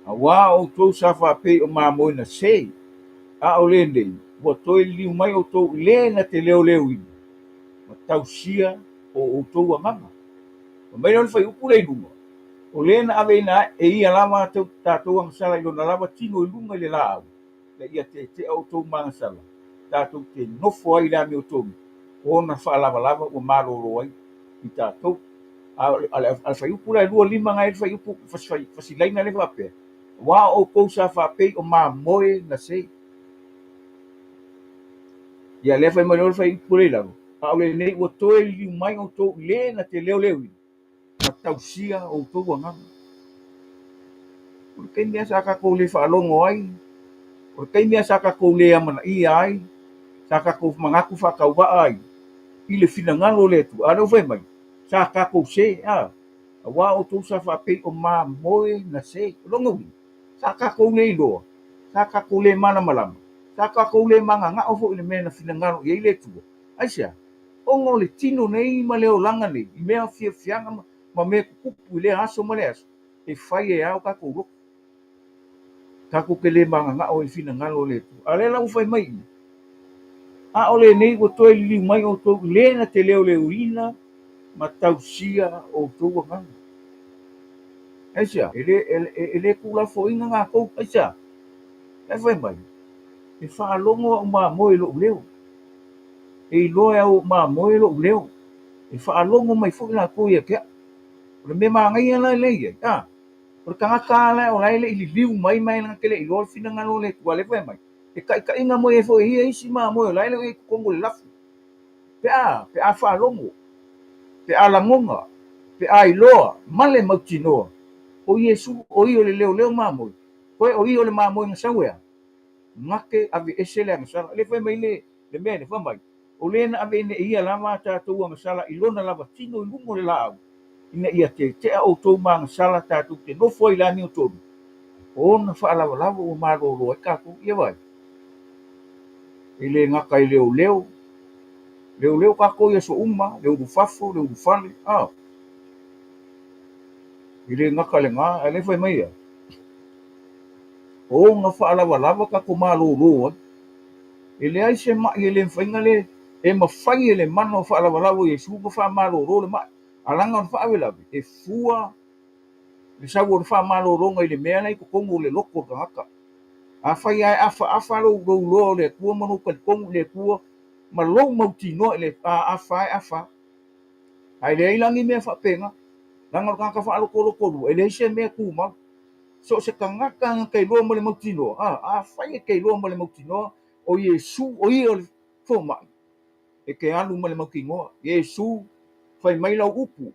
Auā outou sa faapei o mamoe na se, a o lenei, ua toe liliu mai outou i le na te leoleoina ma tausia o outou agaga. Fai mai lea o le fuaiupu lea i luga, O le na aveina e ia lava a tatou agasala i lona lava tino i luga i le laau, ina ia tetea outou ma agasala, tatou te nofo ai i le amiotonu, o ona faalavalava ua malolo ai i tatou. A o le fuaiupu la e 25 na e i ai le fuaiupu fasilaina lea faapea, Aua o outou sa faapei o mamoe na sei. Ia lea fai mai loa le fuaiupu lea i lalo, A o lenei ua toe liliu mai outou i le na te leoleoina ma tausia outou agaga. O le taimi lava sa tatou le faalogo ai, o le taimi lava sa tatou le amanaia ai, sa tatou manatu faatauvaa ai i le finagalo o le Atua. A o lea ua fai mai, sa tatou se, a, aua outou sa faapei o mamoe na se. O lona uiga, sa tatou le iloa, sa tatou le malamalama, sa tatou le mananao foi i le mea na finagalo i ai le Atua. Aisea? Ona o le tino nei ma le olaga nei, i mea fiafiaga ma mea tutupu i lea aso ma lea aso, e fai e ao tatou loto. Tatou te le mananao ai i le finagalo o le Atua. A o lea la ua fai mai i i, A o lenei ua toe liliu mai outou i le na te leoleoina ma tausia outou agaga. Aisea? E le, e le tuulafoaiina gatou. Aisea? La e fai mai, E faalogo au mamoe i lou leo. E iloa e au mamoe lou leo. E faalogo mai foi latou ia te au. O le mea manaia la lea e i ai, a, o le tagata lava la o la e le i liliu mai ma e na te le i iloa le finagalo o le Atua, lea fai mai, e taitaiga mai ai foi e ia isi mamoe o la e le o i ai i totonu o le lafu. Pe a, pe a faalogo, pe a lagona, pe a iloa ma le mautinoa, o Iesu o ia o le leoleo mamoe, toe o ia o le mamoe na sau e a? Gate aveese le agasala. Lea fai mai le mea lea, fai mai, o le na aveina e ia lava a tatou agasala i lona lava tino i luga o le laau, ina ia tetea outou ma agasala tatou te nofo ai i le amiotonu, o ona faalavalava ua malolo ai tatou. Ia vaai, e le gata i leoleo, leoleo tatou i aso uma, le ulufafo, le ulufale, a, e le gata i lena, a o lea fai mai ia, O ona faalavalava tatou malolo ai. E leai se ma'i e le mafai ona le e mafai e le mana o faalavalava o Iesu ona faamalolo le ma'i. A laga o le faalavelave, e fua le sau o le faamalologa i le mea la e i totonu o le loto o le tagata. Afai lava e afaafa lou iloa o le Atua ma lou talitonu i le Atua ma lou mautinoa i le Atua, a afa lava e afa lava. Ae leai la ni mea faapena. Leaga o le tagata faalotolotolua, e leai se mea tumau. So o se tagata na te iloa ma le mautinoa, a, afai e te iloa ma le mautinoa o Iesu o ia o le fomai, e te alu ma le mautinoa, Iesu, fai mai lau upu,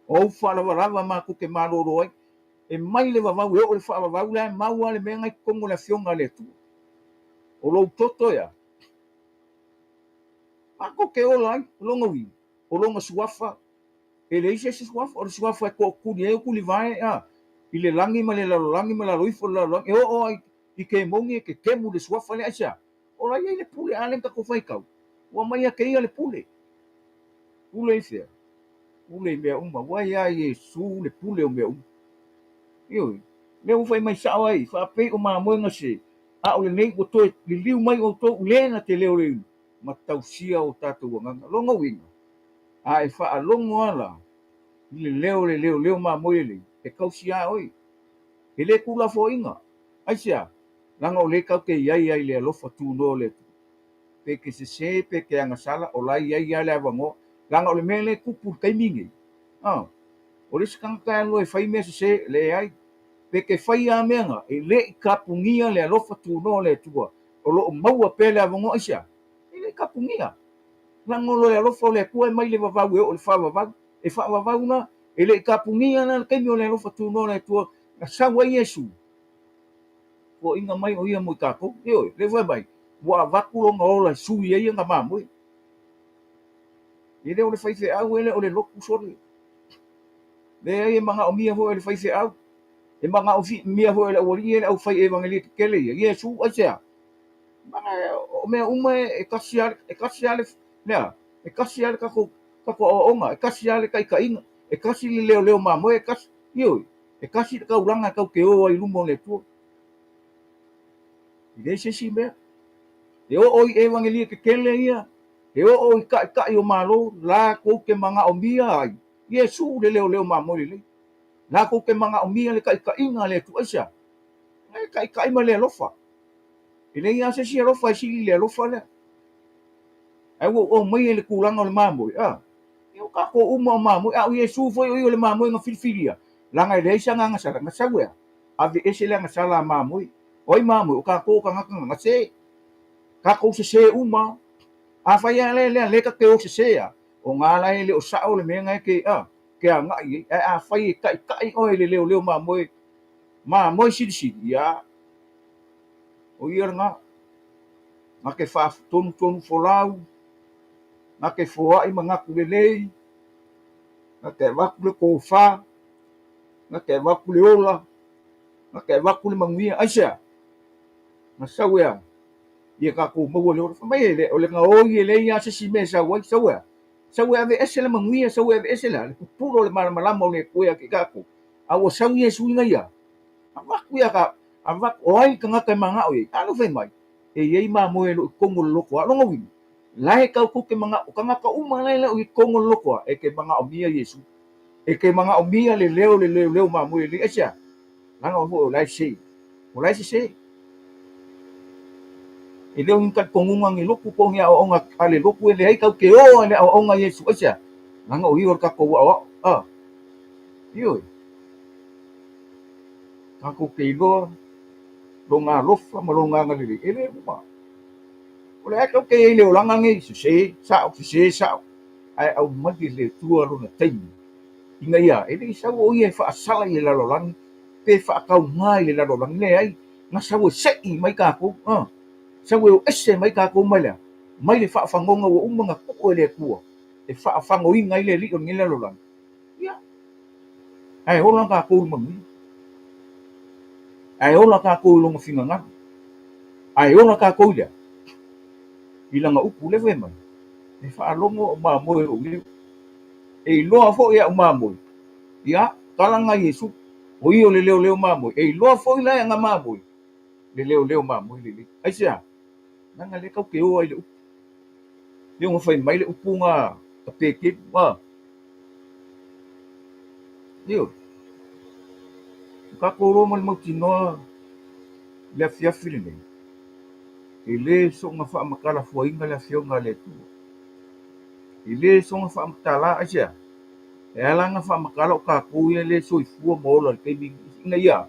o ou faalavalava matou te malolo ai. E mai le vavau e oo i le faavavau, la e mau lava le mea na i totonu o le Afioga a le Atua. O lou toto ea, matou te ola ai, o lona uiga, o lona suafa E leai se isi suafa, o le suafa e tootuli ai o tulivae a i le lagi ma le lalolagi ma lalo ifo o le lalolagi, e oo ai i kemoni e kekemu le suafa lea. Aisea? O la e i ai le pule, a lea na tatou faitau, ua aumai ia te ia le pule. Pule i fea? Pule i mea uma. Ua ia Iesu le pule o mea uma. Ioe, lea ua fai mai sao ai, faapei o mamoe gase, a o lenei ua toe liliu mai outou i le na te leoleoina ma tausia o tatou agaga. Lona uiga, A e faalogo lava la i le leo o le leoleo mamoe lelei, e tausi lava oe. E le tuulafoaiina. Aisea? Leaga o lea tatou te i ai ai i le alofa tunoa o le Atua. Pe te sese pe te agasala, o la e i ai lava le avanoa. Leaga o le mea lea e tupu i le taimi nei, a, o le isi tagata e alu e fai mea sese, leai. Pe te fai lava mea na, e le i kapugia le alofa tunoa o le Atua. O lo o maua pea le avanoa. Aisea? E le i kapugia. Laga o le alofa o le Atua e mai le vavau e oo i le faavavau. E faavavau la, e le i tapunia la le taimi o le alofa tunoa o le Atua na sau ai Iesu. Foaiga mai o ia mo i tatou. Ioe, lea fai mai, ua avatu lona ola e sui ai ana mamoe. E le o le faifeau, e le o le lotu sole. Leai, e manaomia foi e le faifeau, e manaomia foi e le aualii ia le aufai evagelia tetele ia, Iesu, aisea? O mea uma e tasi lava, e tasi lava le, le a? E tasi lava le tatou, tatou aoaoga, e tasi lava le taitaiga, e tasi le leoleo mamoe, e tasi, ioe, e tasi le taulaga e tatou te o ai i luma o le Atua. E leai se isi mea. E oo i evagelia tetele ia, e oo i taitai o Malo, latou te manaomia ai Iesu le leoleo mamoe lelei. Latou te manaomia le taitaiga a le Atua. Aisea? E taitai ma le alofa. E leai lava se isi alofa e sili i le alofa lea. Ae ua ou aumaia i le tulaga o le mamoe, a, ia o tatou uma o mamoe, a o Iesu foi o ia o le mamoe na filifilia, leaga e leai se agaga sala, na sau e a? Aveese le agasala a mamoe. O ai mamoe? O tatou o tagata na gase. Tatou sese uma. Afai lava lea, lea, lea ta te o sese a, o na la e le o sao le mea na e te, a, te agai i ai. Ae afai e taitai oe i le leoleo mamoe, mamoe silisili, ia, o ia lena. Na te faatonutonu folau, na te foai manatu lelei, na te avatu le tofa, na te avatu le ola, na te avatu le manuia. Aisea? Na sau e a? Ia tatou maua le ola. Fai mai e le, o le gaoi e leai lava se isi mea e sau ai. Sau e a? Sau e aveese le manuia, sau e aveese le a? Le pupulo o le malamalama o le Atua ia te tatou. A ua sau Iesu ina ia avatu ia ta, avatu, o ai le tagata e manao i ai? A lea ua fai mai, e i ai mamoe e le o i totonu o le loto a. Lona uiga, la e tatou te manao, o tagata uma la e le o i totonu o le loto a, e te manaomia Iesu. E te manaomia le leo o le leoleo mamoe lelei. Aisea? Leaga foi o la e sese. O la e sese. E le o ni talitonuga ni lotu po o ni aoaoga a le lotu e leai tatou te o i le aoaoga a Iesu. Aisea? Leaga o ia o le tatou aoao. A, ioe. Tatou te iloa lona alofa ma lona agalelei, e le uma. O le a tatou te i ai i le olaga lenei, sese, sao, sese, sao, ae aumai e le Atua lona taimi, ina ia e le i sau o ia e faasala i le lalolagi pe faatauga i le lalolagi, leai, na sau e sei mai tatou, a, sau e o ese mai tatou mai le a? Mai le faafagoga ua uma ona tuu e le Atua e faafagoina ai le alii o lenei lalolagi. Ia, ae ola tatou i le manuia. Ae ola tatou i lona finagalo. Ae ola tatou i le a? I lana upu lea fai mai, E faalogo au mamoe i lou leo. E iloa foi e au mamoe. Ia, tala na Iesu, o ia o le leoleo mamoe. E iloa foi la e ana mamoe le leoleo mamoe lelei. Aisea? Leaga lea tatou te o ai i le upu. Pei ona fai mai le upu na a Petelu, a. Ioe. O tatou loa ma le mautinoa i le afiafi lenei, e le soona faamatalafuaina le Afioga a le Atua. E le soona faamatala, aisea? E ala ona faamatala o tatou ia le soifua ma ola i le taimi ina ia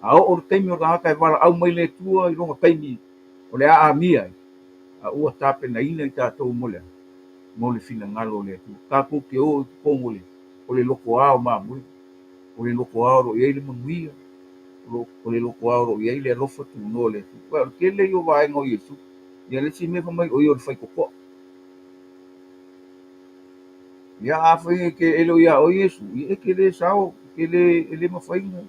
a oo le taimi o le tagata e valaau mai le Atua i lona taimi o le a amia ai, a ua tapenaina i tatou mo le a? Mo le finagalo o le Atua. Tatou te o i totonu o le, o le lotoa o mamoe, o le lotoa o lo o i ai le manuia, o le lotoa o lo o i ai le alofa tunoa o le Atua. Aua o le tele ia o vaega o Iesu, ia le isi mea fai mai o ia o le faitotoa. Ia afai e te e le o ia oe Iesu, ia e te le sao, e te le, e le mafai ona,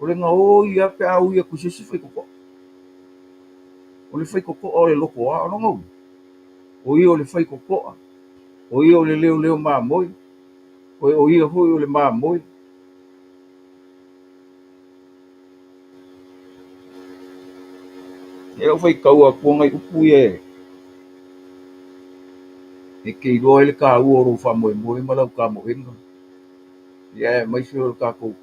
o le gaoi lava pe a ui atu i se isi faitotoa. O le faitotoa o le lotoa, o lona uiga, o ia o le faitotoa, o ia o le leoleo mamoe, o ia foi o le mamoe. E lau faitau atu nai upu ia e te iloa ai le taua o lou faamoemoe ma lau tamoega, ia aemaise o le tatou,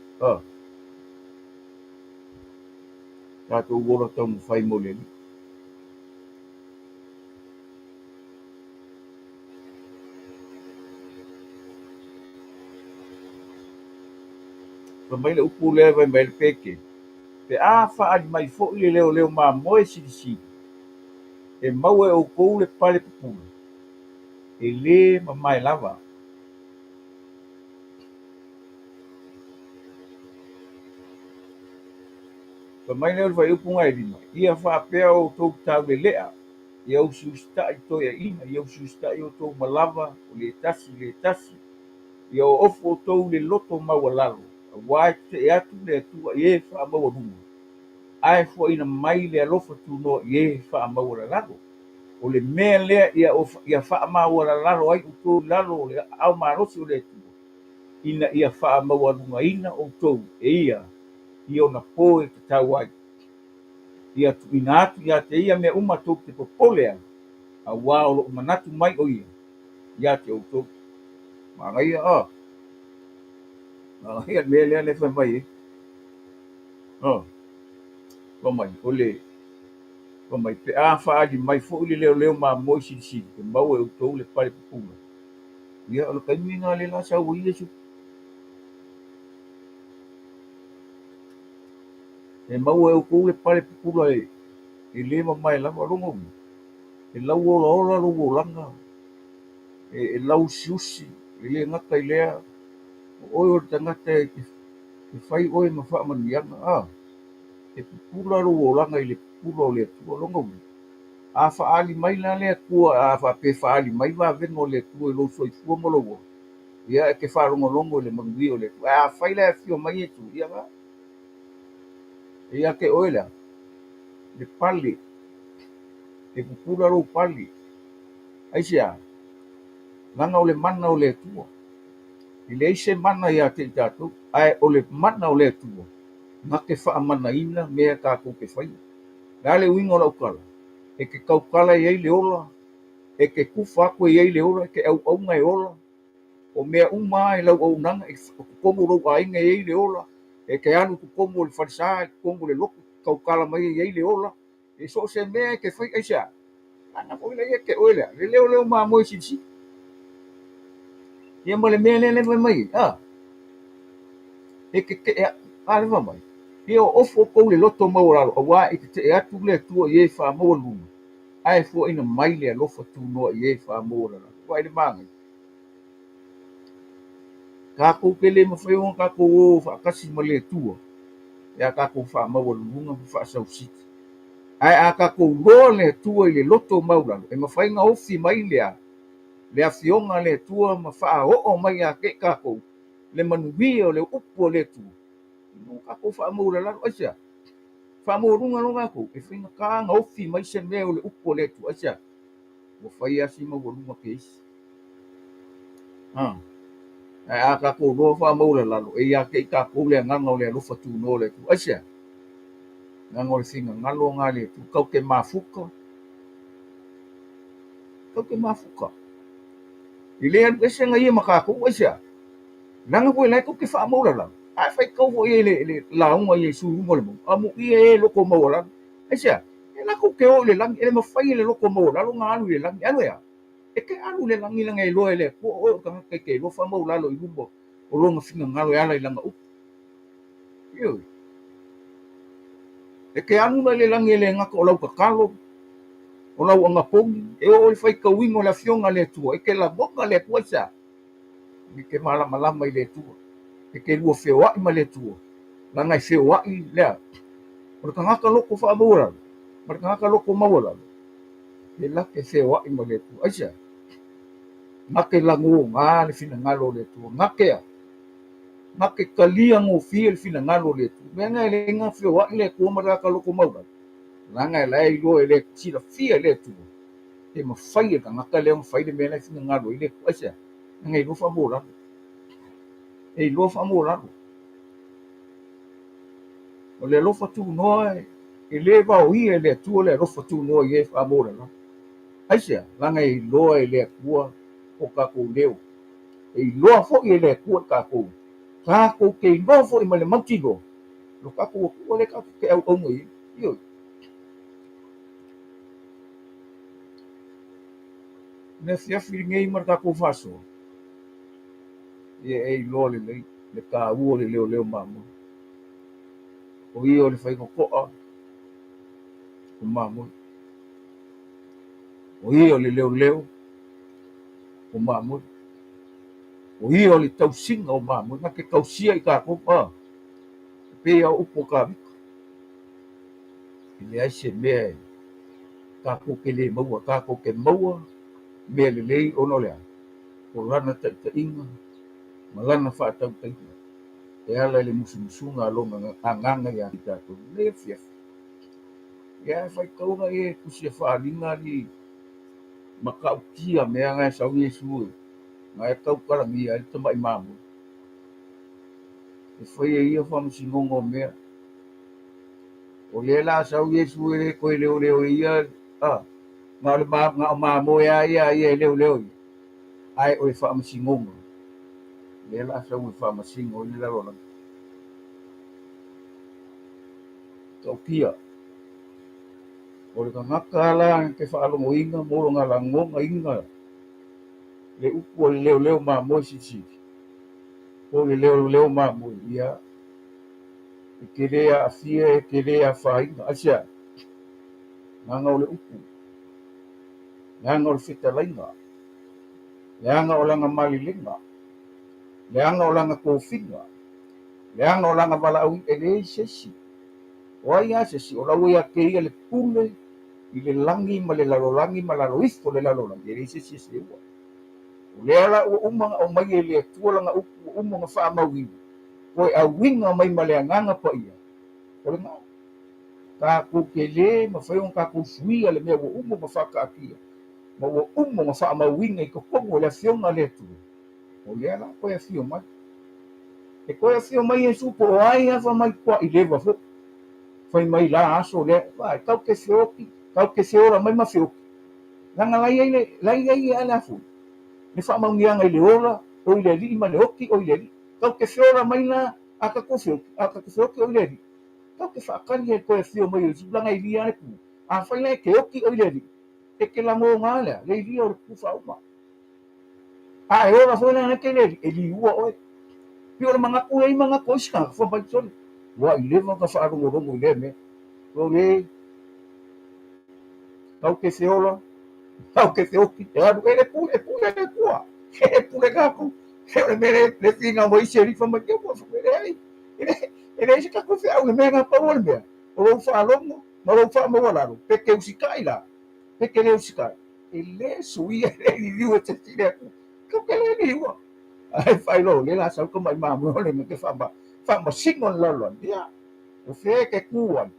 tatou ola taumafai mo le Alii. Fai mai le upu lea fai mai le Petelu, Pe a faaali mai foi le leoleo mamoe silisili, e maua e outou le pale pupula, e lē mamae lava. Fai mai lea o le fuaiupu na e 5, Ia faapea outou taulelea, ia usiusitaʻi toeaiina, ia usiusitaʻi outou ma lava o le tasi i le tasi, ia oofu outou i le loto maualalo, auā e tetee atu le Atua i e faamaualuga, ae fuaina mai le alofa tunoa i e faamaualalalo. O le mea lea ia faamaualalalo ai outou i lalo o le aao malosi o le Atua, ina ia faamaualugaina outou e ia i ona po e tatau ai. Ia tuuina atu ia te ia mea uma tou te popole ai, auā o lo o manatu mai ʻo ia ia te outou. Manaia a! Manaia le mea lea le fai mai ai. Fai mai, o le fai mai, pe a faaali mai foi le leoleo mamoe silisili, e maua e outou le pale pupula. Ia, o le taimi lena lea la sau ai Iesu. E maua e outou le pale pupula e lē mamae lava. Lona uiga, e lauolaola lou olaga, e lauusiusi, e le gata i lea, o oe o le tagata e fai oe ma faamanuiaga. A, e pupula lou olaga i le pupula o le Atua. Lona uiga, a faaali mai la le Atua, a faapea e faaali mai vavega o le Atua i lou soifua ma lou ola, ia e te faalogologo i le manuia o le Atua. Ae afai la e afio mai Iesu, ia la, e ia te oe lea, le pale, e pupula lou pale. Aisea? Leaga o le mana o le Atua. E leai se mana ia te i tatou, ae o le mana o le Atua na te faamanaina mea tatou te faia. O le a le uiga o lau tala? E te tautala e i ai le ola, e te tufa atu e i ai le ola, e te auauna e ola. O mea uma lava i lau auaunaga, o totonu o lou aiga e i ai le ola, e te alu i totonu o le falesa, i totonu o le lotu, e te tautala mai e i ai le ola. E so o se mea e te fai, aisea? Leaga foi lea ia te oe lea, le leoleo mamoe silisili. Ia ma le mea lea le fai mai ai, a, e tetee a, a le fai mai, ia oofu outou i le loto maualalo, auā e tetee atu le Atua i e faamaualuluga, ae fuaina mai le alofa tunoa i e faamaualalalo. Vaai le manaia. Tatou te le mafai ona tatou o faatasi ma le Atua pe a tatou faamaualuluga ma faasausili. Ae a tatou loa le Atua i le loto maualalo, e mafai ona ofi mai lea le afioga a le Atua ma faaoo mai ia te i tatou le manuia o le upu a le Atua, ina ua tatou faamaualalalo. Aisea? Faamaualuga loa tatou, e faigata ona ofi mai se mea o le upu a le Atua. Aisea? Ua fai lava si maualuga ke isi. Ae a tatou loa faamaualalalo, e ia te i tatou le agaga o le alofa tunoa o le Atua. Aisea? Leaga o le finagalo lena a le Atua, tatou te mafuta, tatou te mafuta. E le alu ese na ia ma tatou, aisea? Leaga foi o la e tou te faamaualalalo, ae faitau foi i le lauga a Iesu i luga o le mauga, amuia e loto maualalo. Aisea? E latou te o i le lagi, e le mafai e le loto maualalo ona alu i le lagi. Alu e a? E te alu i le lagi leaga e iloa e le Atua o oe o le tagata e te iloa faamaualalo i luma o lona finagalo e ala i lana upu. Ioe. E te alu la i le lagi e le gata o lau tatalo, o lau anapogi, e oo i le faitauina o le Afioga a le Atua, e te lagona le Atua aisea? E te malamalama i le Atua, e te lua feoai ma le Atua, leaga e feoai lea. O le tagata loto faamaualalo ma le tagata loto maualalo, e la te feoai ma le Atua. Aisea? Na te lagona le finagalo o le Atua. Na te a? Na te talia gofie le finagalo o le Atua. Mea na e le na feoai le Atua ma le tagata loto maualalo, leaga e la e iloa e le silafia e le Atua, e mafai e le tagata lea ona fai le mea la e finagalo ai le Atua. Aisea? Leaga e iloa faamaualalo. E iloa faamaualalo. O le alofa tunoa e le vaoia e le Atua le alofa tunoa i e faamaualalo. Aisea? Leaga e iloa e le Atua o tatou leo. E iloa foi e le Atua i tatou. Tatou te iloa foi ma le mautinoa lo tatou Atua lea tatou te auauna i ai. Ioe. Le afiafi lenei ma le tatou faasoa, ia e iloa lelei le taua o le leoleo mamoe. O ia o le faigatoa o mamoe. O ia o le leoleo O mamoe. O ia o le tausiga o mamoe, na te tausia i tatou, a, e pei lava o upu a Tavita. E leai se mea e tatou te le maua, tatou te maua mea lelei ona o le a? O lana taitaiga ma lana faatautaiga e ala i le musumusuga a lona agaga ia i tatou i lenei afiafi. Ia ae faitauga ia e tusi e faaaliga alii matautia mea na e sau Iesu e na e tautalagia ai le tamai mamoe. E fai e ia faamasinoga o mea. O lea la a sau Iesu e le toe leoleo e ia, a, na o le na o mamoe lava ia a ia e leoleo ia, ae o le faamasinoga, lea la a sau e faamasino ai le lalolagi. Tautia. O le tagata la na te faalogoina mo lona lagonaina le upu a le leoleo mamoe silisili, po o le leoleo mamoe, ia, e te le aafia, e te le afaina. Aisea? Leaga o le upu, leaga o le fetalaiga, leaga o lana malelega, leaga o lana tofiga, leaga o lana valaauina, e leai se isi. O ai lava se isi, o la ua ia te ia le pule i le lagi ma le lalolagi ma lalo ifo o le lalolagi, e leai se isi e seua. O lea la ua uma ona aumai e le Atua lana upu, ua uma ona faamauina, toe auina mai ma le Agaga Paia, o lena. Tatou te le mafai ona tatou suia le mea ua uma ona faataatia ma ua uma ona faamauina i totonu o le Afioga a le Atua. O lea la toe afio mai. E toe afio mai Iesu po o ai lava fai mai tua'i leva foi. Fai mai la aso lea, vaai, tau te feoti, tau te feola mai ma feoti. Leaga la i ai le, la i ai lava le a foi, le faamauniaga i le ola, o i le Alii ma le oti, o i le Alii. Tau te feola mai la a tatou feoti, a tatou feoti o i le Alii. Tau te faatali ai i le toe afio mai o Iesu, leaga e ilia lava le pu. Afai la e te oti o i le Alii, e te lagona lea, le ilia o le pu faauma. A e ola foi la na te le e liua oe. Pei o le manatu e i ai manatu o isi tagata, fai mai sole, ua i leva ona faalogologo i lea mea. O le tau te feola, tau te feoti, e alu e le pule, e pule le Atua. E pule tatou. E o le mea le, le finau mai isi alii fai mai, ia ua e leai, e le, e leai se tatou feau i le mea na pau o le mea, o lou faalogo ma lou faamaualalo, pe te usitai la, pe te le usitai. E le suia e le liliu e te sili atu. Kau ke le liua. Ae faailoa o lea la sau tamai mamoe o le mea ke faama, faamasino le lalolagi. Ia, o fea e te kū ai?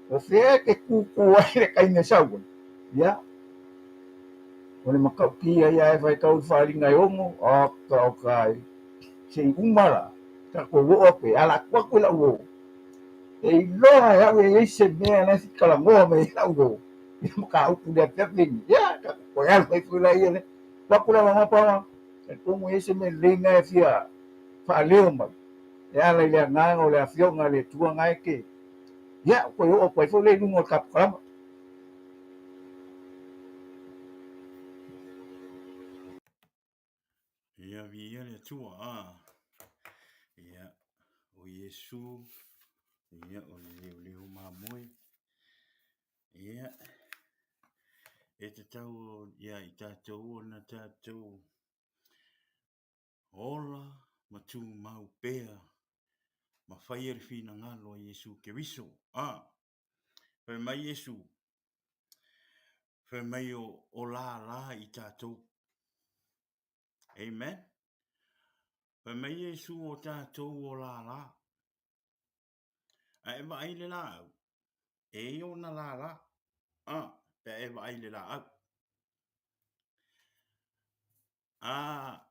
O fea e te kūkū ai le taimi e sau ai? Ia, o le matautia ia e faitau i le faaaliga e ono, oka oka ai. Se i uma la, tatou oo atu e ala atu atu i lau uo. E iloa e au e i ai se mea la e fitalanoa mai ai lau uo. Ia mataupu i le afiafi lenei. Ia, tatou toe alu ai foi laia lea. Tuu atu le avanoa Paula, talitonu e i ai se mea lelei lena e fia faaleo mai e ala i le agaga o le Afioga a le Atua na e te, ia, toe oo atu ai foi lea i luga o le tapukalama. Ia viia le Atua, a. Ia, o Iesu, ia, o le leoleo mamoe. Ia, e tatau ia i tatou ona tatou ola ma tumau pea ma faia le finagalo a Iesu Keriso. A, fai mai Iesu, fai mai o, o lālā i tatou. Amen. Fai mai Iesu o tatou o lālā. A e vaai i le laau, e i ona lālā. A, pe a e vaai i le laau. A,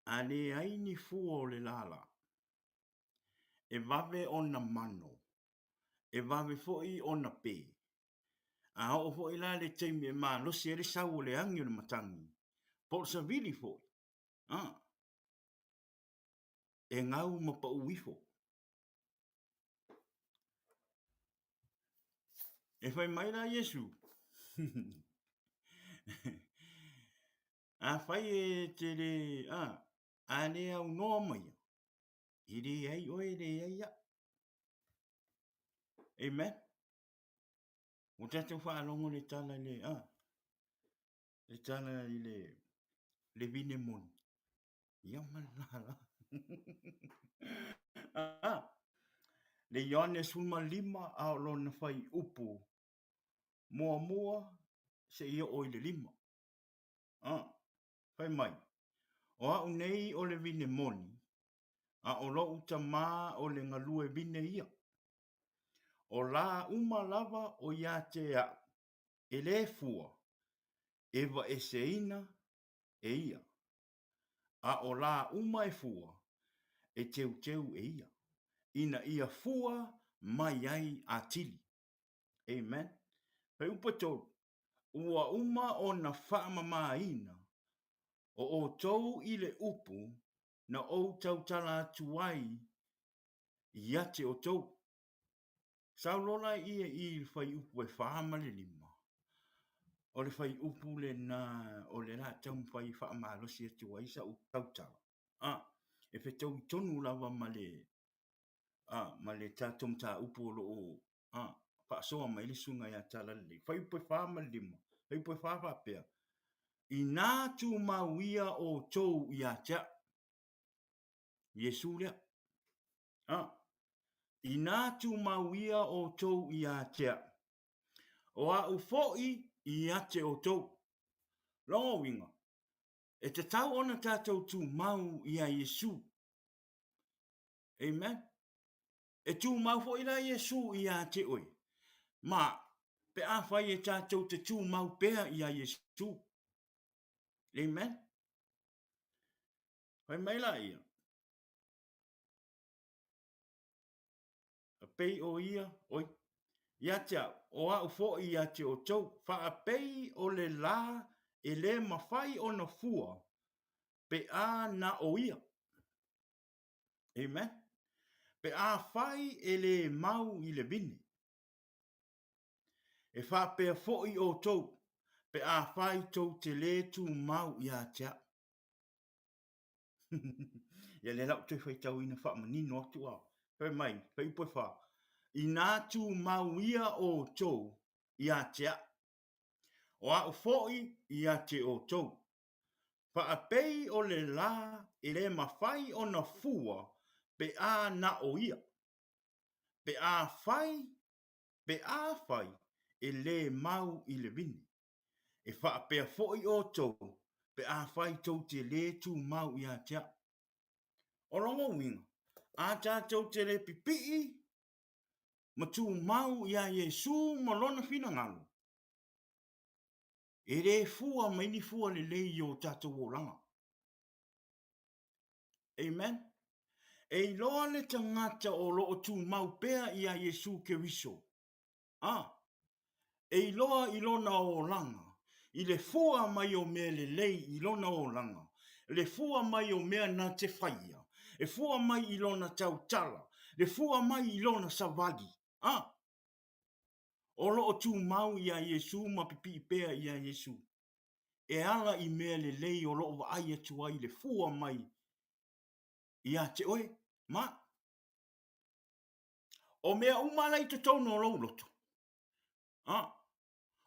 a leai ni fua o le lālā, e vave ona mano, e vave foi ona pē. A oo foi la le taimi e malosi ai le sau o le agi o le matagi, po o le savili foi, a, e gau ma pau ifo. E fai mai la Iesu, Afai e te le, a, a le aunoa maia, e leai oe, e leai au. Amen. Ua tatou faalogo le tala i le, a, le tala i le, le vine moni. Ia ma le lala. Ah, le Ioane 15 a o lona fai upu muamua se i oo i le lima. Ah, fai mai, o au nei o le vine moni, a o lou tamā o le galue vine ia. O lā uma lava o ia te au, e lē fua, e vaeseina e ia, a o lā uma e fua, e teuteu e ia, ina ia fua mai ai atili. Amen. Fuaiupu e 3, Ua uma ona faamamaina o outou i le upu na ou tautala atu ai ia te outou. Sau loa la ia i le fuaiupu e 4 ma le 5, o le fuaiupu lena o le a taumafai e faamalosi atu ai sau tautala, a, e fetaui tonu lava ma le, a, ma le tatou mataupu o lo o, a, faasoa mai le susuga ia Talalelei. Fuaiupu e 4 ma le 5, fuaiupu e 4 faapea, Inā tumau ia outou ia te au. Iesu lea. A, inā tumau ia outou ia te au, o a'u fo'i ia te outou. Lona uiga, e tatau ona tatou tumau iā Iesu. Amen. E tumau fo'i la Iesu ia te oe, ma pe afai e tatou te tumau pea iā Iesu. Amen. Fai mai la ia, Pei o ia, oi, ia te au, o a'u fo'i ia te outou, faapei o le lā e lē mafai ona fua pe a na o ia. Amen. Pe afai e lē mau i le vine. E faapea fo'i outou, pe afai tou te lē tumau ia te a'u. Ia lea la ua toe faitauina faamanino atu a. Fai mai, fuaiupu e 4, Inā tumau ia outou ia te a'u, o a'u fo'i ia te outou. Faapei o le lā e lē mafai ona fua pe a na o ia, pe afai, pe afai e lē mau i le vine. E faapea foʻi outou pe afai tou te lē tumau ia te a'u. O lona uiga, a tatou te lē pipii ma tumau iā Iesū ma Lona finagalo, e lē fua mai ni fua lelei i o tatou olaga. Amen. E iloa le tagata o lo o tumau pea iā Iesū Keriso A, e iloa i lona olaga, i le fua mai o mea lelei i lona olaga, le fua mai o mea na te faia, e fua mai i lona tautala, le fua mai i lona savali. A, o lo o tumau iā Iesū ma pipii pea iā Iesū, e ala i mea lelei o lo o vaai atu ai le fua mai iā te oe, ma. O mea uma la i totonu o lou loto. A,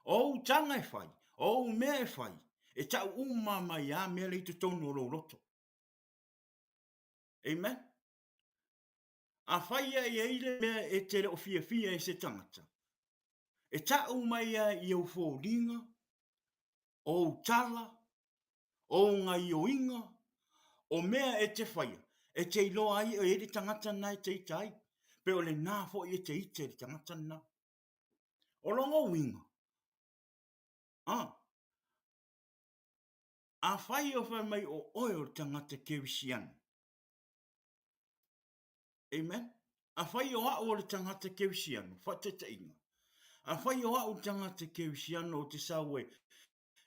o ou taga e fai, o ou mea e fai, e tau uma mai a mea la i totonu o lou loto. Amen. Afai ia e i ai le mea e te le o fiafia e se tagata, e tau mai a i ou foliga, o ou tala, o ou gaioiga, o mea e te faia, e te iloa ai e i ai le tagata lena e te ita ai, pe o lena foi e te ita i le tagata lena. O lona uiga, a, afai o fai mai o oe o le tagata kerisiano, Amen. Afai o a'u o le tagata kerisiano, faataitaiga, afai o a'u le tagata kerisiano o te sau e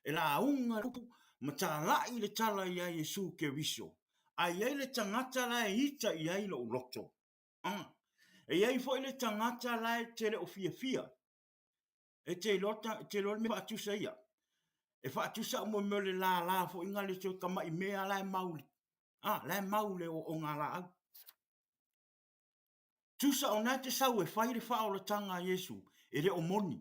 e lauga le upu ma talai le tala iā Iesu Keriso, a i ai le tagata la e ita i ai lou loto. A, e i ai foi le tagata la e te le o fiafia. E te iloa, e te iloa le mea faatusa ia. E faatusa au mo mea o le lala foi nga le toe tama'i mea la e mau, a, la e mau le o ngā laau. Tusa o na te sau e fai le faaolataga a Iesu, e le o moni.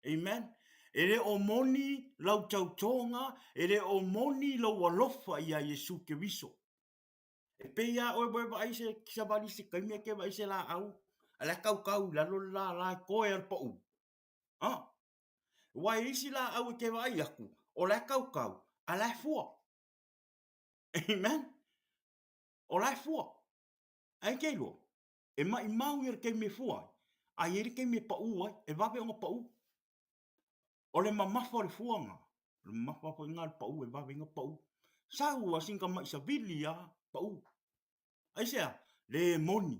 Amen. E le o moni lau tautoga, e le o moni lou alofa iā Iesu Keriso. E pei lava oe ua e vaai se savali i se taimi ae te vaai i se laau, a o la e kaukau i lalo le lala e toe lava le pau. A! Aua e i ai isi laau e te vaai atu, o la e kaukau, a o la e fua. Amen. O la e fua. Ae te iloa, e maimau ia le taimi e fua ai, a i ai le taimi e pau ai, e vave ona pau. O le mamafa o le fua lena, o le mamafa foi lena o le pau e vave ai ona pau. Sau lava sina tamai savili lava, pau. Aisea? Le moni.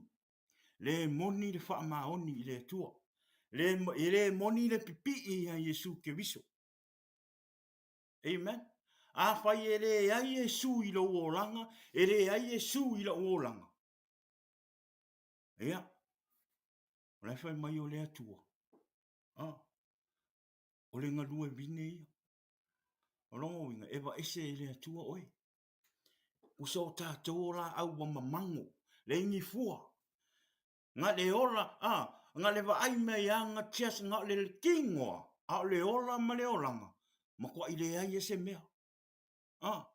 Le moni le faamaoni i le Atua. Le, e le moni le pipii ia Iesu Keriso. Amen. Afai e leai Iesu i lou olaga, e leai Iesu i lou olaga. Ia, o la e fai mai o le Atua. Ah, o le galue vine ia. O lona uiga, e vaese e le Atua oe. Usa o tatou o laau ua mamago, leai ni fua. Na le ola, a, na le vaai mea ia na just na o le tino lava, a o le ola ma le olaga, matuai leai ai se mea. A,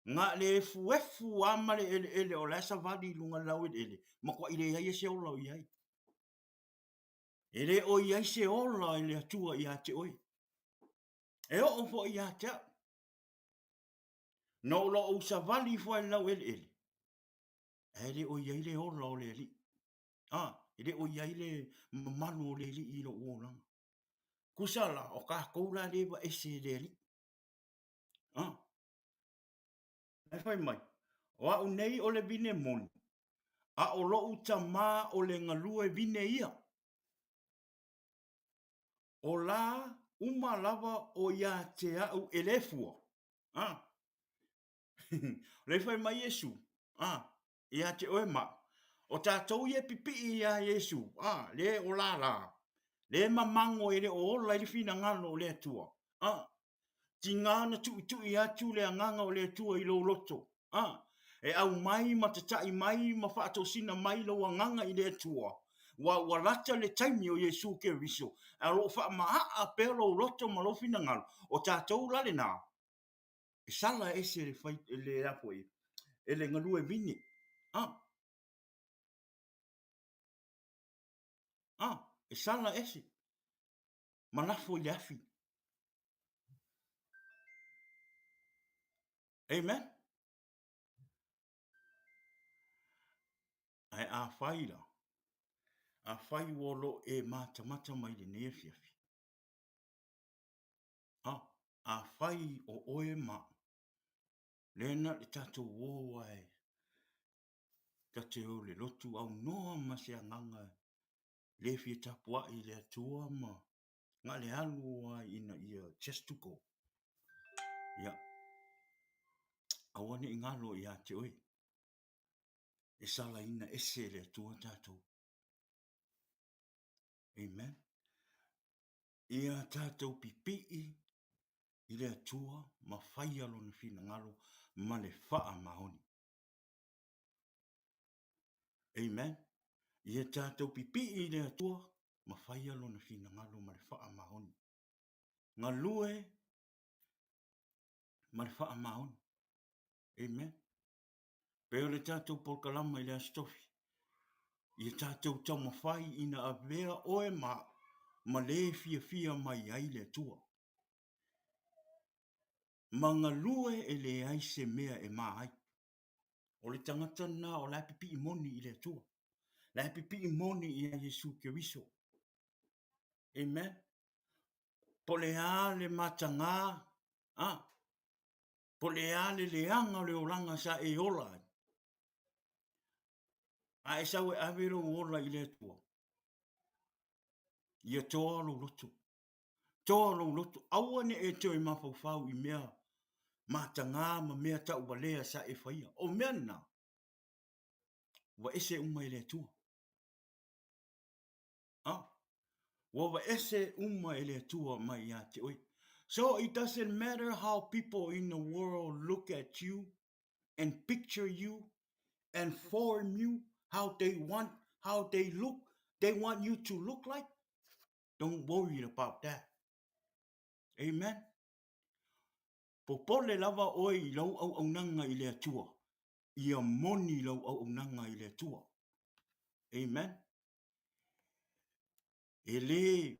na le efuefu lava ma le eleele o la e savali i luga o le laueleele, matuai leai ai se ola o i ai. E le o i ai se ola i le Atua ia te oe. E oo foi ia te au. Na ou lou savali ifo ai i le laueleele, ae le o i ai le ola o le Alii. A, e le o i ai le mamalu o le Alii i lou olaga. Tusa la, o tatou la lea e vaese e le Alii. A, ae fai mai, o au nei o le vine moni, a o lou tamā o le galue vine ia. O la uma lava o ia te au e le fua. A, o lea e fai mai Iesu, a, ia te oe ma au. O tatou ia e pipii iā Iesu, a, le o lala, le mamago e le o ola ai le finagalo o le Atua. A, tiga na tuitui atu le Agaga o le Atua i lou loto, a, e aumai ma tatai mai ma faatosina mai lou agaga i le Atua, aua ua lata le taimi o Iesu Keriso, ae o lo o faamaaa pea lou loto ma lou finagalo, o tatou la lena, e sala ese le fai, le a foi, e le galue vine. A, a, e sala ese ma lafo i le afi. Amen. Ae afai la, afai ua lo e matamata mai lenei afiafi, A, afai o oe ma au, lea na le tatou o ae ta te o le lotu aunoa ma se agaga le fia tapuai i le Atua ma na le alu ai ina ia just to go. Ia, aua ne i galo ia te oe, e salaina ese e le Atua tatou. Amen. Ia tatou pipii i le Atua ma faia Lona finagalo ma le faamaoni. Amen. Ia tatou pipii i le Atua ma faia Lona finagalo ma le faamaoni. Galue ma le faamaoni. Amen. Pei o le tatou polokalama i le Aso Tofi, ia tatou taumafai ina avea oe ma au ma le fiafia mai ai le Atua. Ma galue e leai se mea e ma ai. O le tagata lena o la e pipii moni i le Atua. La e pipii moni ia Iesu Keriso. Amen. Po o le a le matagā, a, Po o le a le leaga o le olaga sa e ola ai, a e sau e ave lou ola i le Atua, ia toa lou loto. Toa lou loto. Aua ne i e toe mafaufau i mea matagā ma mea tauvalea sa e faia. O mea na, ua ese uma e le Atua. A, ua vaese uma e le Atua mai ia te oe. So it doesn't matter how people in the world look at you and picture you and form you how they want, how they look, they want you to look like, don't worry about that. Amen. Popole lava oe i lau auaunaga i le Atua. Ia moni lau auaunaga i le Atua. Amen. E le,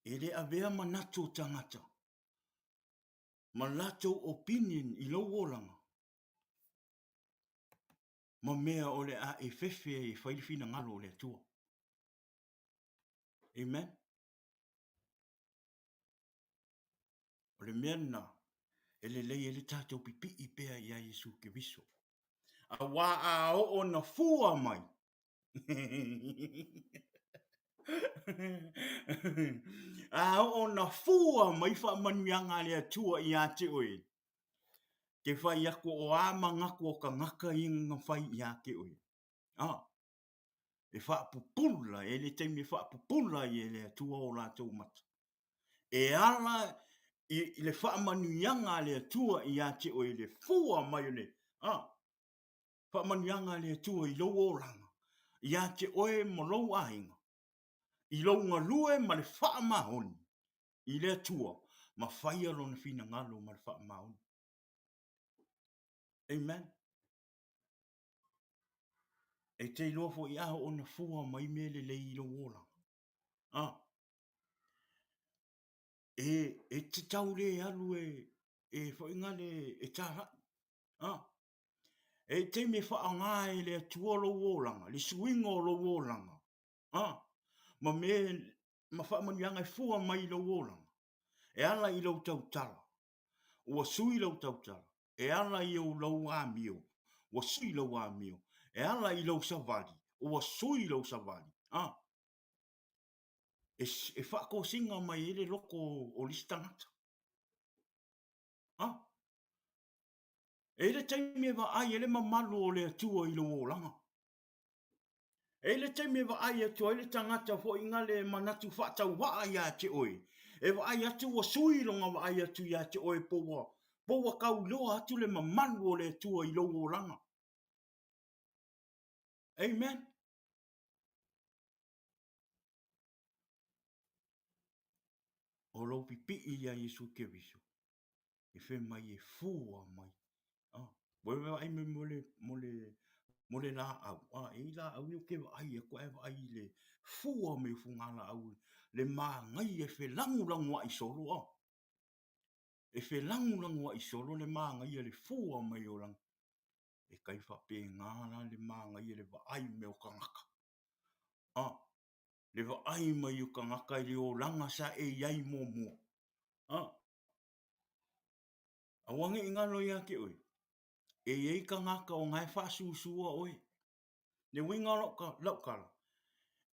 e le avea manatu o tagata ma latou opinion i lou olaga ma mea o le a e fefe ai e fai le finagalo o le Atua. Amen. O le mea lena e lelei ai le tatou pipii pea ia Iesu Keriso. Auā a oo na fua mai, a oo na fua mai faamanuiaga a le Atua ia te oe, ke fai aku o a manatu o tagata ia na fai ia te oe. A, e faapupula, e le taimi e faapupula ai e le Atua o latou mata. E ala i le faamanuiaga a le Atua ia te oe, le fua mai o le, a, faamanuiaga a le Atua i lou olaga, ia te oe ma lou aiga, i lou galue ma le faamaoni i le Atua, ma faia Lona finagalo ma le faamaoni. Amen. E te iloa foi a oo na fua mai mea lelei i lou olaga. A, e, e te tau le alu e, e foi ngale e tālaʻi. A, e taimi e whaanga e le Atua lou olaga, le suiga o lou olaga, a, ma me, ma faamanuiaga e fua mai i lou olaga, e ala i lou tautala, ua sui lou tautala, e ala i ou lou amio, ua sui lou amio, e ala i lou savali, ua sui lou savali. A, e, e faatosina mai ai le loto o le isi tagata. A, e i ai le taimi e vaai ai le mamalu o le Atua i lou olaga. E i ai le taimi e vaai atu ai le tagata foi na le manatu faatauvaa ia te oe, e vaai atu ua sui lona vaai atu ia te oe po ua, po ua tauiloa atu le mamalu o le Atua i lou olaga. Amen. O lou pipii ia Iesu Keriso, e fai mai e fua mai. Ah, ua vaai mai mo le, mo le, mo le laau. Ah, e i laau ni o ke vaai aku ae vaai i le fua mai o fugalaau le manaia e felagolagoai solo. Ah, e felagolagoai solo le manaia le fua mai o lana. E kai faapena la le manaia le vaai mai o tagata. Ah, le vaai mai o tagata i le olaga sa e i ai muamua. Ah, Aua ne i galo ia te oe, e i ai tagata o na e faasusua oe. Le uiga o lau, lau tala,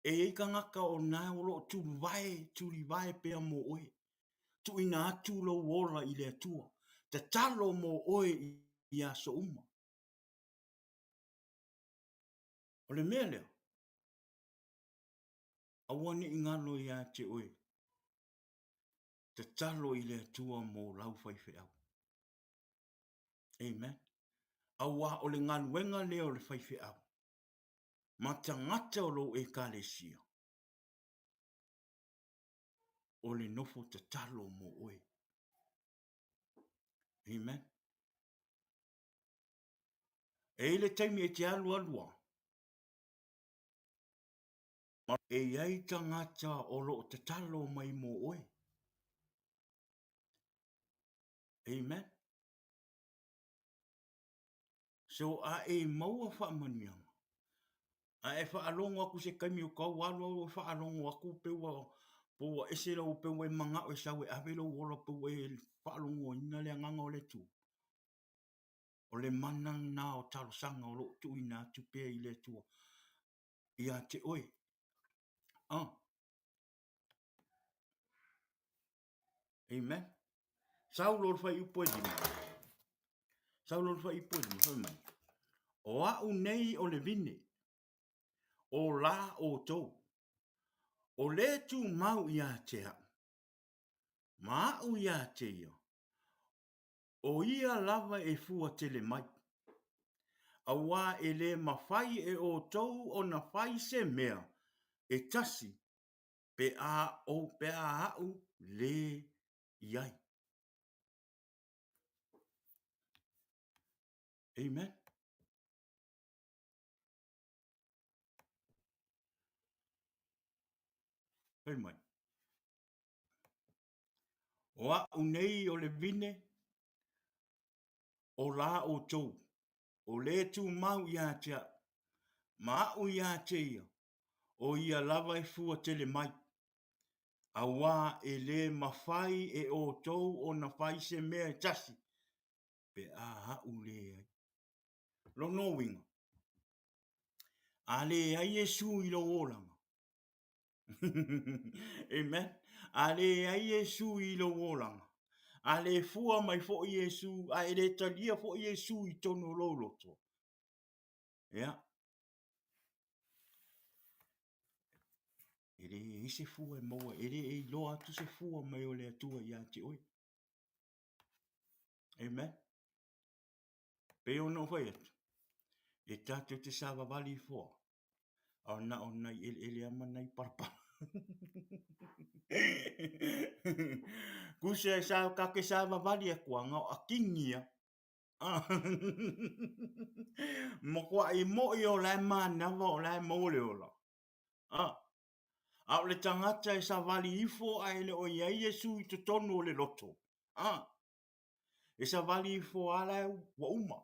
e i ai tagata o na o lo o tuluvae, tulivae pea mo oe. Tuuina atu lou ola i le Atua. Tatalo mo oe i aso uma. O le mea lea, aua ne i galo ia te oe, tatalo i le Atua mo lau faifeau. Amen. Auā o le galuega lea o le faifeau ma tagata o lou Ekalesia, o le nofo tatalo mo oe. Amen. E i le taimi e te alu alu a, E i ai tagata o lo o tatalo mai mo oe. Amen. So a e maua faamanuiaga, a e faalogo atu se taimi o tau alu au e faalogo atu pe ua po ua ese lau pe ua e manao e sau e ave lou ola pe ua e faalogoina le agaga o le Atua. O le mana lena o talosaga o lo o tuuina atu pea i le Atua ia te oe. Ah. Amen. Saulo le fuaiupu e lima. Saulo le fuaiupu e lima, fai mai. O au nei o le vine, o la outou, o le tumau ia te au, ma au ia te ia, O ia lava e fua tele mai. Auā e lē mafai e outou ona fai se mea e tasi pe a ou, pe a aʻu lē. i ai. Amen. Fai mai. O a'u nei o le vine, o la outou, o le tumau ia te a'u, ma a'u ia te ia, o ia lava e fua tele mai. Auā e lē mafai e outou ona fai se mea e tasi, pe a a'u leai. Lona uiga, a leai Iesu i lou olaga, Amen. A leai Iesu i lou olaga, a le fua mai foi Iesu, a e le talia foi Iesu i totonu o lou loto, ia, e leai se fua e maua, e le e iloa atu se fua mai o le Atua ia te oe. Amen. Pei ona ou fai atu, e tatou te savavali ifo a, a o na o nai eleele a ma nai palapala. Kusa e sa ka ke savavali aku anga o akingia. Makuaʻi moʻi o lae manawa o lae maua le ola. A o le tagata e savali ifo a e le o i ai Iesu i totonu o le loto. E savali ifo a la ua uma.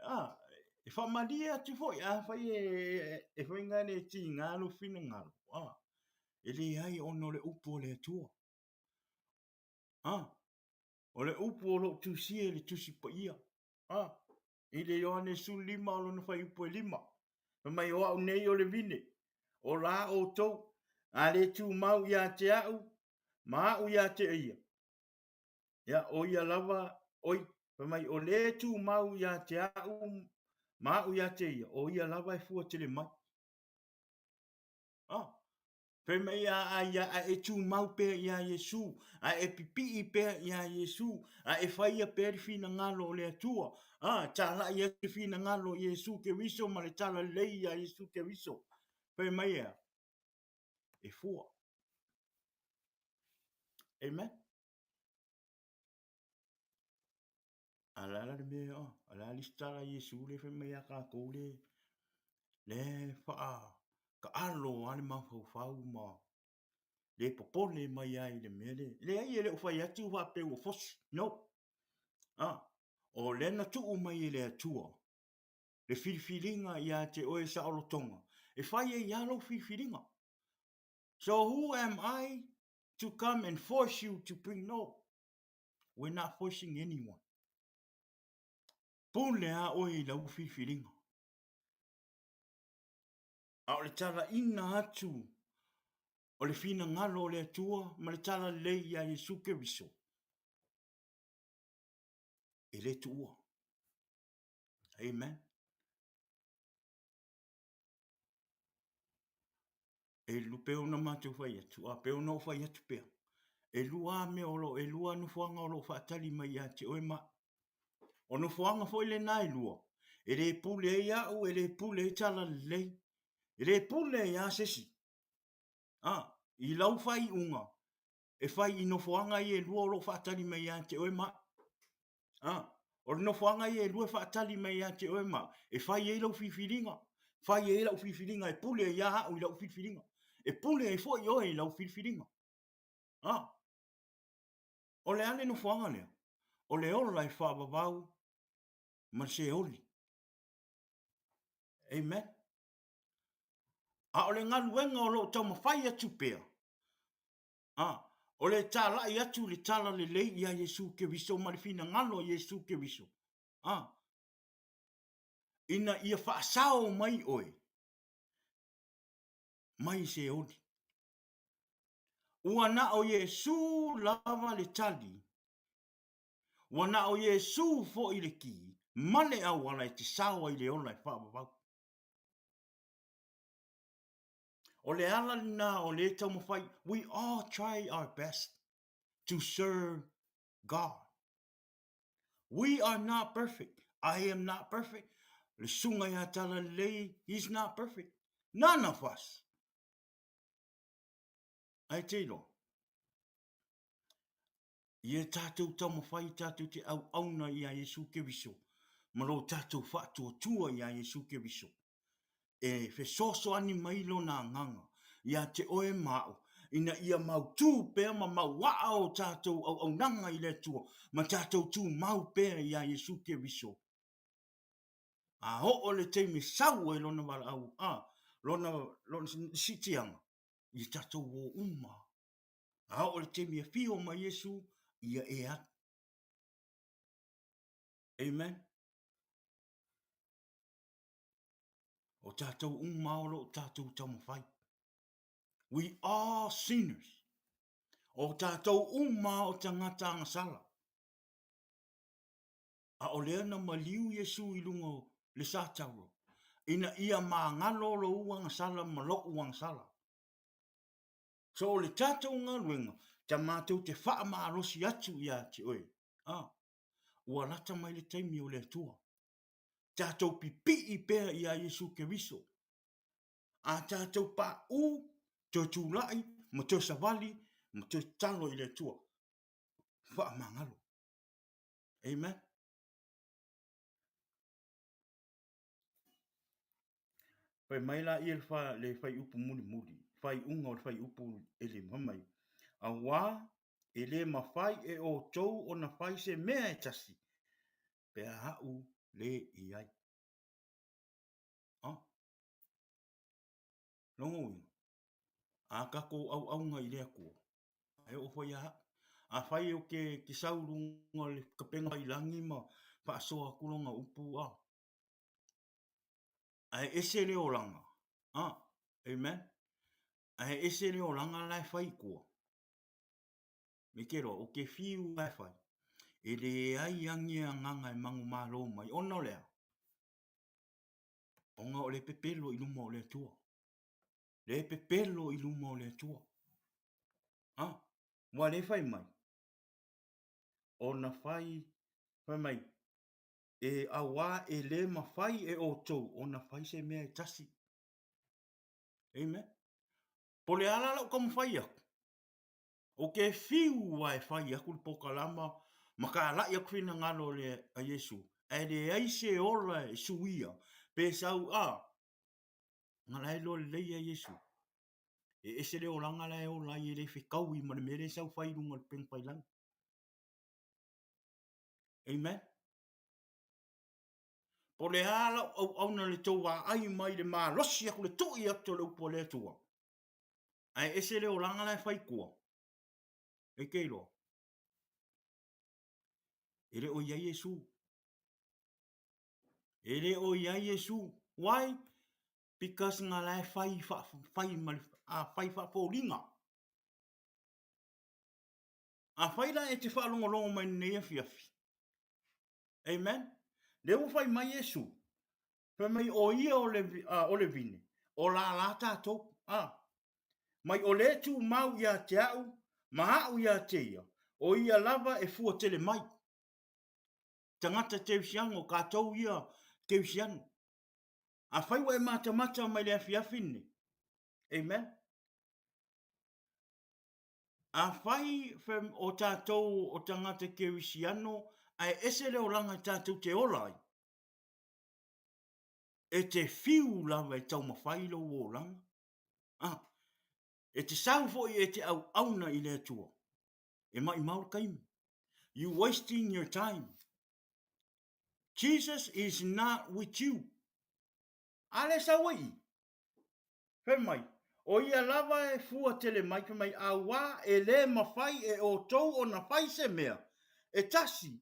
Ah, e faamalie atu foi afai e faiga le tiga lou finagalo, ah, e leai ona o le upu a le Atua. Ah, o le upu o lo o tusia i le Tusi Paia. Ah, i le Ioane 15 o lona fuaiupu e 5. Fai mai, o au nei o le vine, o la outou, a le tumau ia te au, ma a'u ia te ia. Ia, o ia lava, oi, fai mai, o le tumau ia te a'u, ma a'u ia te ia, o ia lava e fua tele mai. Ah, Fai mai a a ia a e tumau pea iā Iesu, a e pipii pea iā Iesu, a e faia pea le finagalo o le Atua, a talai atu le finagalo o Iesu Keriso ma le talalelei iā Iesu Keriso. Fai mai e a? E fua. Amen. A le a la le mea, oh, a le a le isi tala a Iesu lea fai mai ia kākou le, le faataalo a le mafaufau ma le popole mai ai i le mea lea. Leai e le o fai atu faapea ua fosi, no. Ah, o lea na tuu mai e le Atua le filifiliga ia te oe saolotoga, e fai ai lava lou filifiliga. So who am I to come and force you to bring no? We're not forcing anyone. Pule a oe i lau filifiliga. A o le talaina atu o le finagalo o le Atua ma le talalelei ia Iesu Keriso, e le tuua. Amen. E pei ona matou fai atu, a pei ona ou fai atu pea, e lua a mea o lo o, e lua nofoaga o lo o faatali mai ia te oe ma au. O nofoaga foi lena e lua, e le pule ai au, e le pule ai Talalelei, e le pule ai lava se isi. A, i lau faaiuga, e fai i nofoaga ia e lua o lo o faatali mai ia te oe ma au. A, o le nofoaga ia e lua e faatali mai ia te oe ma au, e fai ai lau filifiliga, fai ai lau filifiliga e pule ai lava au i lau filifiliga, e pule ai foi oe i lau filifiliga. A, o le a le nofoaga lea? O le ola e faavavau ma le seoli. Amen. A o le galuega o lo o taumafai atu pea, a, o le talai atu i le talalelei ia Iesu Keriso ma le finagalo o Iesu Keriso, a, ina ia faasao mai oe mai Seoli. Ua na o Iesu lava le tali, ua na o Iesu foi le ki ma le auala e te sao ai i le ola e faavavau. O le ala lena o lea e taumafai, we all try our best to serve God. We are not perfect. I am not perfect. Le susuga ia Talalelei, he's not perfect. None of us. Ae te iloa. Ia tātou taumawhai tātou te auauna i a Iesu Keriso, ma lo tātou whaatuatua i a Iesu Keriso. E fesoasoani mai lona agaga ia te oe ma a'u, ina ia mautū pea ma maua'a o tātou auaunaga i le Atua, ma tātou tumau pea i a Iesu Keriso. A oo le taimi sau ai lona valaau, a, lona, lona siitiaga, ia tātou o uma. A oo le taimi e whio mai Iesu, ia e alu. Amen. O tātou uma o lo o tātou taumawhai. We are sinners. O tātou uma o tangata angasala. A o lea na maliu Iesu i lunga o le satauro, ina ia māngalo lou agasala ma lo'u agasala. So o le tatou galuega, ta matou te faamalosi atu ia te oe, a, ua lata mai le taimi o le Atua. Tatou pipii pea iā Iesu Keriso. A tatou paʻū, toe tulai ma toe savali ma toe tatalo i le Atua. Faamagalo. Amen. Fai mai la ia le fuaiupu mulimuli, faaiuga o le fuaiupu e lima, fai mai, Auā e le mafai e outou ona fai se mea e tasi, pe a a'u le i ai. Oh. Lona uiga, a tatou auauna i le Atua, e oo foi ia a'u. Afai ou te sau i luga o le kapega i lagi ma faasoa atu lona upu, a, ae ese le olaga, a, amen, ae ese le olaga la e fai i tua. Me te roa, o ke whiu la e fai, e leai agi e agaga e manumalo mai, ona o le a? Ona o le pepelo i luma o le Atua. Le pepelo i luma o le Atua. A, ua le fai mai, ona fai, fai mai, e auā e le mafai e outou ona fai se mea e tasi. Amen. Po le a la lau taumafai atu, o ke fiu a e fai atu le polokalama ma talai atu finagalo o le a Iesu, ae leai se ola e suia pe sau a, na la e iloa lelei e Iesu. E ese le olaga la e ola ai e le fetaui ma le mea lea e sau fai i luga o le upega tafailagi. Amen. Po o le a lau auauna i le tou vaai mai i le malosi atu le tui atu o le upu a le Atua, ae ese le olaga la e fai i tua, e te iloa, e le o i ai Iesu. E le o i ai Iesu. Why? Because nga la e fai, fai, ma le, a fai faafoliga. Afai la e te faalogologo mai lenei afiafi. Amen. Lea ua fai mai Iesu, fai mai o ia o le, uh, o le vine, o lālā tātou. Ah. Mai o le tumau ia te a'u, ma a'u ia te ia, o ia lava e fua tele mai. Tagata Keusiano, kātou ia Keusiano. Afai ua e matamata mai le afiafi lenei. Amen. Afai o tatou o tagata kerisiano ae ese le olaga tatou te ola ai, e te fiu lava e taumafai lou olaga, a, e te sau foi e te auauna i le Atua, e maimau le taimi. You wasting your time. Jesus is not with you. A le sau ai i? Fai mai, o ia lava e fua tele mai, fai mai, auā e le mafai e outou ona fai se mea e tasi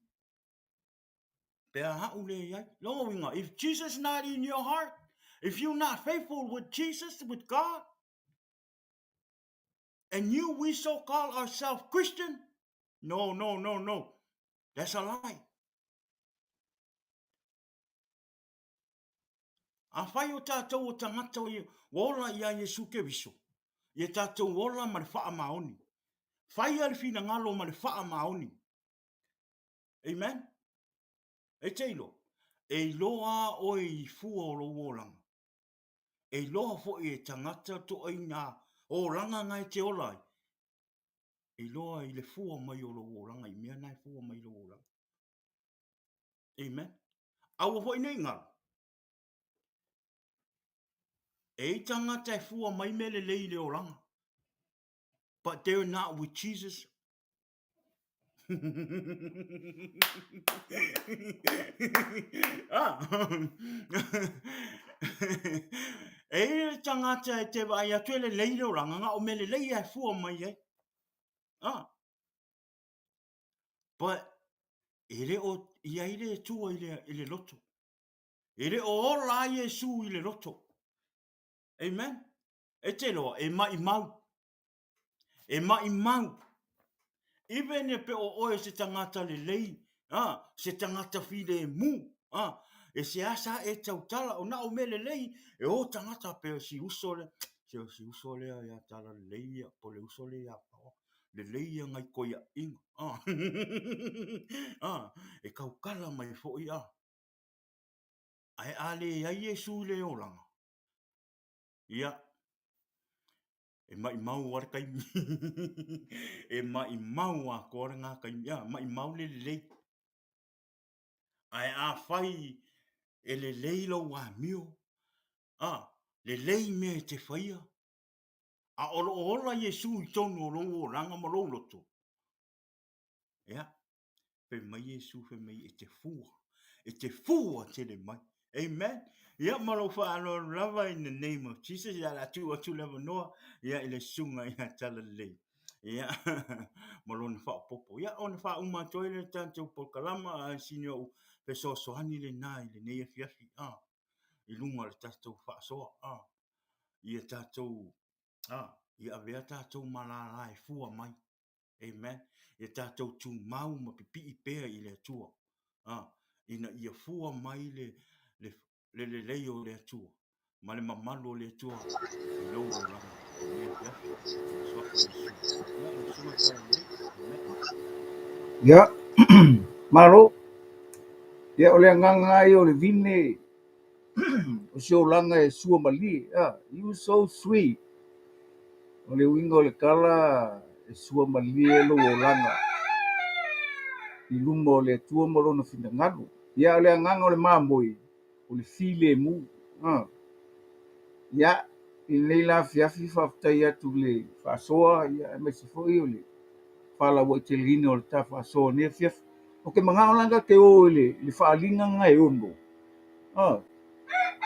pe a a'u le i ai. Lona uiga, if Jesus not in your heart, if you not faithful with Jesus, with God, and you we so call ourselves Christian, no, no, no, no, that's a lie. Afai o tātou o tagata ua ola i a Iesu Keriso, ia tātou ola ma le faamaoni. Faia le finagalo ma le faamaoni. Amen? E te iloa, e iloa a oe i fua o lou olaga. E iloa foi e tagata toaiga olaga na e te ola ai, e iloa i le fua mai o lou olaga i mea na e fua mai i lou olaga. Amen. Aua foi nei galo. E i tagata e fua mai mea lelei i le olaga. But they're not with Jesus. Ah. E i le tagata e te vaai atu e lelei le olaga, na o mea lelei e fua mai ai. Ah. But e le o i ai le Atua i le loto. E le o ola ai Iesu i le loto. Amen. E te loa, e maʻimau. E maʻimau. Even e pe o oe se tagata lelei, a, se tagata filemu, a, e seasa e tautala, o na o mea lelei, e o tagata pe o si uso lea, se o si uso lea ia tala lelei ia, po le uso lea ia paoa, lelei ia ngai koiaʻiga, a, a, e kaukala mai foi, a. Ae a leai Iesu i le olaga, ia, e maʻimau lava le taimi. E maʻimau atoa lena taimi, ia, maʻimau le lelei. Ae afai e lelei lou amio, a, lelei mea e te faia, a o lo o ola Iesu i totonu o lou olaga ma lou loto, Ia, fai mai Iesu, fai mai e te fua, e te fua tele mai. Amen. Ia, ma lou faaaloalo lava in the name of Jesus, ia la tuu atu le avanoa, ia i le susuga ia Talalelei. Ia, ma lona faaopoopo. Ia, ona faauma atu ai le tatou polokalama, a sini ou fesoasoani lena i lenei afiafi, a, i luga o le tatou faasoa, a, ia tatou, a, ia avea tatou ma lala e fua mai. Amen. Ia tatou tumau ma pipii pea i le Atua, a, ina ia fua mai le, le, le lelei o le Atua ma le mamalu o le Atua i lou olaga i lenei afiafi. I le suafa o Iesu. Ia, lau susuga Talalelei. Amen. Ia, malo. Ia, o le agaga lava ia o le vine o se olaga e suamalie, a, you so sweet. O le uiga o le tala e suamalie lou olaga i luma o le Atua ma lona finagalo. Ia, o le agaga o le mamoe, o le filemu. A. Ia, i lenei la afiafi faafetai atu i le faasoa, ia, aemaise foi o le faalauaiteleina o le ta faasoa i lenei afiafi. Ou te manao la ta te o i le faaaliga lena e ono. A.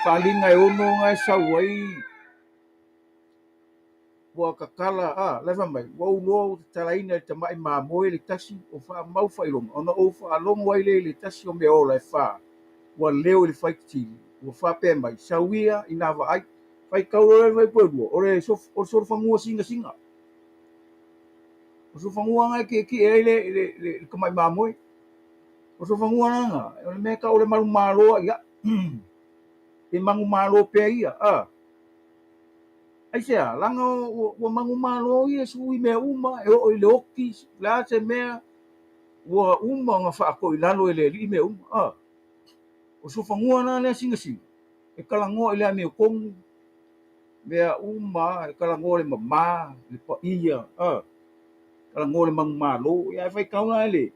Faaaliga e ono na e sau ai ua tatala, a, la e fai mai, ua ou iloa ua tatalaina e le tamai mamoe le tasi o faamau faailoga, ona ou faalogo ai lea i le tasi o mea ola e fa, ua leo i le faititili, ua faapea mai, Sau ia ina vaai. Faitau loa le fuaiupu e lua, o le solofanua sinasina. O le solofanua lena e tietie ai le tamai mamoe. O le solofanua lena, o le mea e tau o le manumalo, ia, e manumalo pea ia, a. Aisea? Leaga ua manumalo Iesu i mea uma, e oo i le oti, o le a se mea, ua uma ona faatoilalo e le Alii mea uma. A, o solofanua la lea sinasina, e talanoa i le amiotonu, mea uma, e talanoa i le mama, le paia, a, talanoa i le manumalo. Ia ae faitau la i le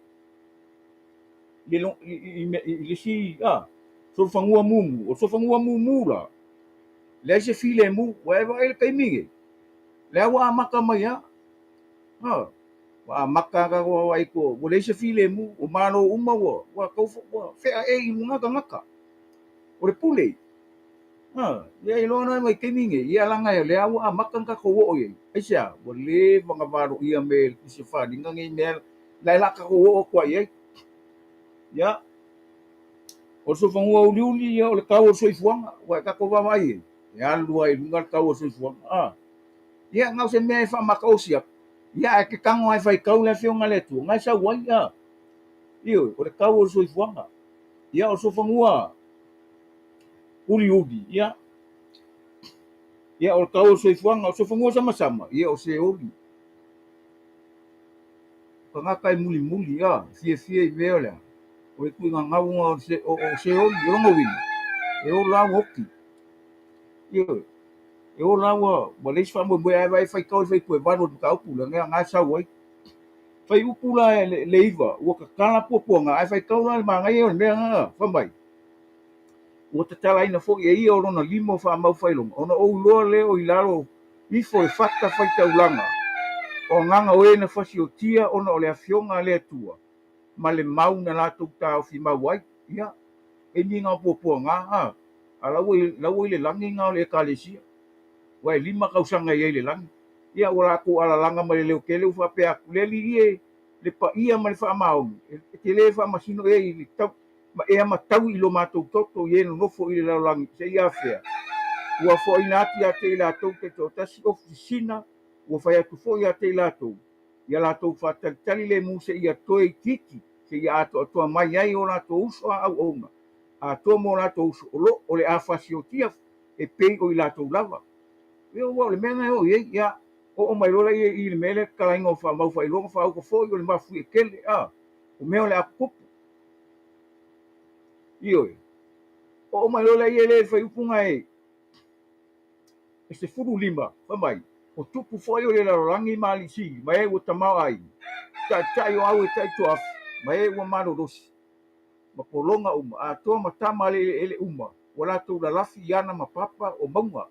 i le isi, a, solofanua mumu. O le solofanua mumu la, leai se filemu. Ua e vaai i le taimi nei, lea ua amata mai lava. Ha, ua amata lava tatou vaavaai atu ua leai se filemu, ua malo uma ua ua tau ua feaei i luga tagata. O le pule. Ha, ia iloa na mai taimi nei, ia leaga lea ua amata ona tatou oo i ai. Aisea? Ua leva ona valoia me le Tusi o Faaaliga nei mea la e la tatou oo atu ai i ai. Ia, O le solofanua uliuli ia o le tau o le soifuaga, ua e tatou vaavaai i ai, e alu lava i luga le tau o le soifuaga. A, ia, na o se mea e faamataosi atu, ia ae te tago lava e faitau le Afioga a le Atua, na e sau ai, a. Ioe, o le tau o le soifuaga. Ia, o le solofanua uliuli, ia, ia o le tau o le soifuaga, o le solofanua samasama, ia o Seoli. Tagata e mulimuli, a, fiafia i mea o le a? O le tuiga gauga o Seoli, o lona uiga, e ola au oti. Ioe. E ola ua ua leai se faamoemoe ae vaai e faitau i le fuaiupu 8 o le mataupu lea, na e sau ai. Fuaiupu la le 9, ua tatala puapuaga ae faitau la le manaia o le mea na fai mai. Ua tatalaina foi e ia o lona lima o faamaufailoga, ona ou iloa lea o i lalo ifo le fata faitaulaga o agaga o e na fasiotia ona o le Afioga a le Atua ma le mau na latou taofi mau ai. Ia, taimi na o puapuaga, a, a la ua, la ua i le lagi na o le Ekalesia. Ua e 5 tausaga i ai i le lagi. Ia, ua latou alalaga ma le leo tele ua faapea atu, le Alii e, le paia ma le faamaoni, e te le faamasino ea i le tau, ma ea matau i lo matou toto i e nonofo i le lalolagi seia afea. Ua foaina atu ia te i latou taitoatasi ofu sisina, ua fai atu foi ia te i latou, ia latou faatalitali lemu seia toe itiiti, seia atoatoa mai ai o latou uso a auauna, atoa ma o latou uso o lo o le a fasiotia e pei o i latou lava. Ia, ua o le mea lena e oo i ai, ia, oo mai loa lea i le mea lea tatalaina o faamaufailoga faauta foi o le mafuie tele, a, o mea o le a tutupu. Ioe. Oo mai loa lea i le fuaiupu na e 15, fai mai, o tupu foi o le lalolagi ma alii sili, ma e ua tamaoaiga, taitai o au e taitoafi, ma e ua malolosi, ma pologa uma, atoa ma tama a le eleele uma, ua latou lalafi i ana ma papa o mauga,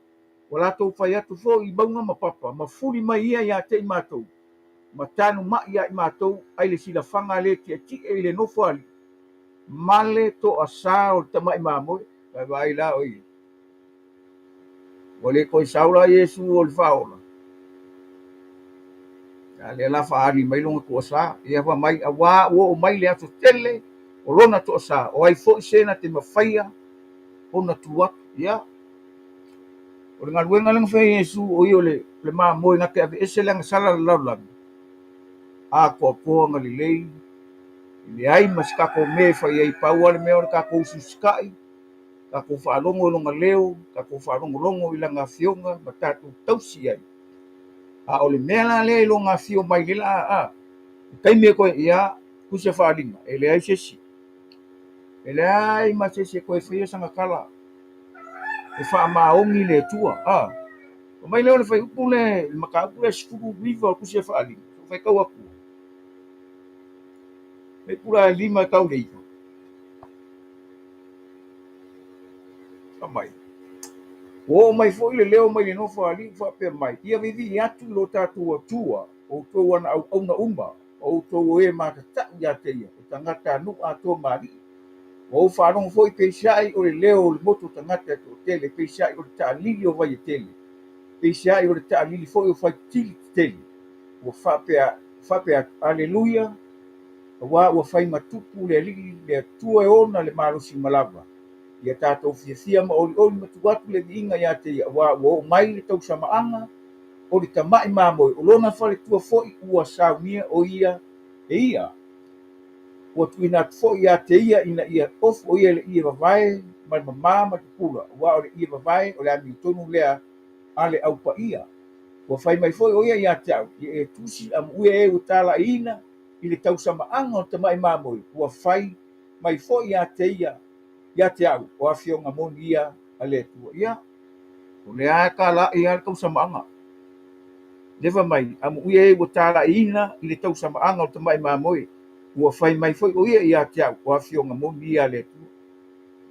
ua latou fai atu foi i mauga ma papa, ma fuli mai ia ia te i matou, ma tanuma'i ia i matou ai le silafaga a le tietie i le nofoalii, ma le toasā o le tamai mamoe. Ae vaai la oi, ua le toe sau la Iesu o le Faaola, a lea la faaali mai lona toasā. Ia fai mai, auā ua oo mai le aso tele o lona toasā, o ai foi se na te mafaia ona tu atu. Ia, o le galuega lea na fai e Iesu, o ia o le mamoe na te aveese le agasala o le lalolagi, atoatoa na lelei, e leai ma se tatou mea e fai ai, pau lava le mea o le tatou usiusita'i, tatou faalogo i lona leo, tatou faalogologo i lana afioga ma tatou tausi i ai. A o le mea la lea i lona afio mai le la, a, le taimi e toe, ia, tusi a faaaliga, e leai se isi. E leai ma se isi e toe faia sana tala e faamaoni le Atua. A, fai mai lea o le fuaiupu lea, le mataupu lea 19 o tusi a faaaliga, se i ou faitau atu. Fuaiupu la e 5 e tau i le 9. Fai mai, ua oo mai foi le leo mai le nofoalii ua faapea mai, Ia viivii atu i lo tatou Atua outou ana auauna uma, o outou o e matatau ia te ia, o tagatanuu atoa ma alii. Ua ou faalogo foi peiseai o le leo o le motu o tagata e toatele, peiseai o le taalili o vai e tele, peiseai o le taalili foi o faitili tetele. Ua faapea, faapea atu, Aleluia! Auā ua fai ma tupu le Alii, le Atua e ona le malosi uma lava. Ia tatou fiafia ma olioli ma tuu atu le viiga ia te ia, auā ua oo mai le tausamaaga o le tamai mamoe, o lona faletua foi ua saunia o ia e ia. Ua tuuina atu foi ia te ia ina ia ofu o ia i le ie vavae ma le mamā ma le pupula, auā o le ie vavae o le amiotonu lea a le Au Paia. Ua fai mai foi o ia ia te au, Ia e tusi amuia e ua talaiina i le tausamaaga o le tamai mamoe, ua fai mai foi ia te ia, ia te au, o afioga moni ia a le Atua. Ia, o lea e talai lava le tausamaaga. Lea fai mai, amuia e ua talaiina i le tausamaaga o le tamai mamoe, ua fai mai foi o ia ia te au, o afioga moni ia a le Atua.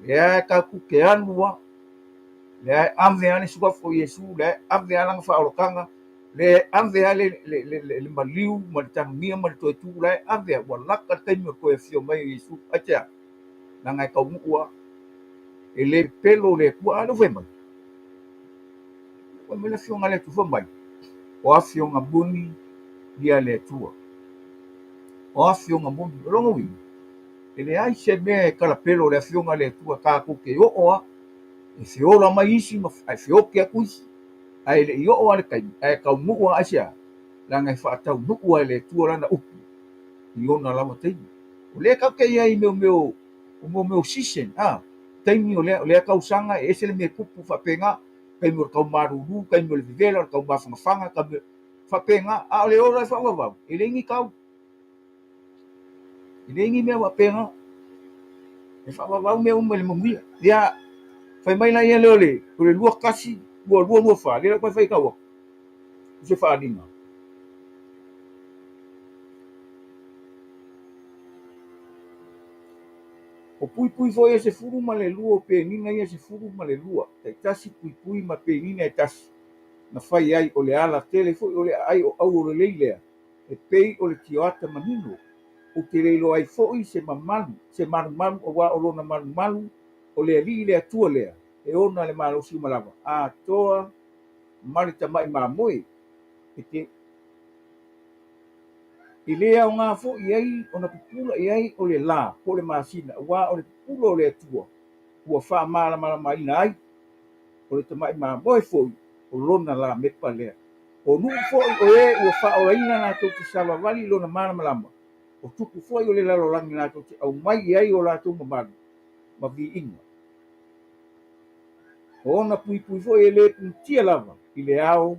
Lea e tatou te alu lava, lea e ave lava le suafa o Iesu, lea e ave lava lana faaolataga, lea e ave lava le maliu ma le tanugia ma le toe tu, la e ave lava, ua lata le taimi o le toe afio mai o Iesu. Aisea? Leaga e taunuu lava. E le pepelo le Atua. A lea ua fai mai? Fai mai le afioga a le Atua, fai mai, o afioga moni ia le Atua. O afioga moni. O lona uiga, e leai se mea e talapelo le afioga a le Atua, tatou te oo lava, e feola mai isi ae feoti atu isi. Ae le i oo lava le taimi, ae taunuu lava. Aisea? Leaga e faataunuu lava e le Atua lana upu i ona lava taimi. O lea tatou te i ai i mea o mea o season, a, taimi o lea, o lea tausaga e ese le mea e tupu faapena, taimi o le tau malulu, taimi o le vevela, o le tau mafanafana, taimi faapena. A o le ola e faavavau, e leai ni tau. E leai ni mea faapena. E faavavau mea uma i le manuia. Ia, fai mai la ia lea o le 21 22, 24, lea la ua toe faitau atu i se faaaliga. O puipui foi e 12 o penina ia 12, taitasi puipui ma penina e tasi, na fai ai o le ala tele foi o le aai o auolelei lea, e pei o le tioata manino. Ou te le iloa ai foi se mamalu, se malumalu auā o lona malumalu o le Alii le Atua lea e ona le malosi uma lava, atoa ma le tamai mamoe e te E le aoga foi i ai ona pupula i ai o le lā po o le masina, aua o le pupula o le Atua ua faamalamalamaina ai, o le tamai mamoe foi o lona lamepa lea. O nuu foi o e ua faaolaina latou te savavali i lona malamalama, o tupu foi o le lalolagi latou te aumai i ai o latou mamalu ma viiga. O ona puipui foi e le punitia lava i le ao,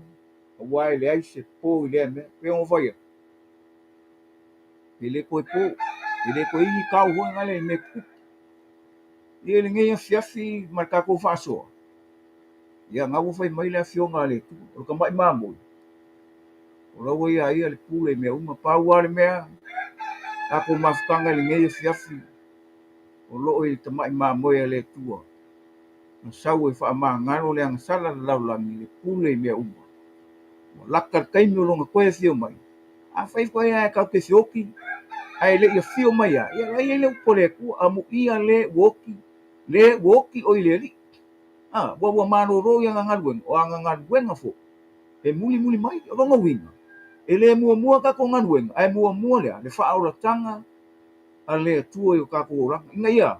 aua e leai se po i lea mea. Pei ona ou fai atu, e le toe po, e le toe i ni tau foi na le mea tutupu. Ia i lenei afiafi ma le tatou faasoa, ia na ua fai mai le afioga a le Atua, o le tamai mamoe, o la ua ia ia le pule i mea uma. Pau lava le mea, tatou mafutaga i lenei afiafi, o lo o i le tamai mamoe a le Atua, na sau e faamagalo le agasala le lalolagi i le pule i mea uma. Ua lata le taimi o lona toe afio mai. Afai foi ae tatou te feoti ae le i afio mai lava, ia la e i ai le upu a le Atua, amuia le ua oti, le ua oti o i le Alii. A, ua ua malolo i ana galuega, o ana galuega foi e mulimuli mai. O lona uiga, e le muamua tatou galuega, ae muamua le a? Le faaolataga a le Atua i o tatou olaga, ina ia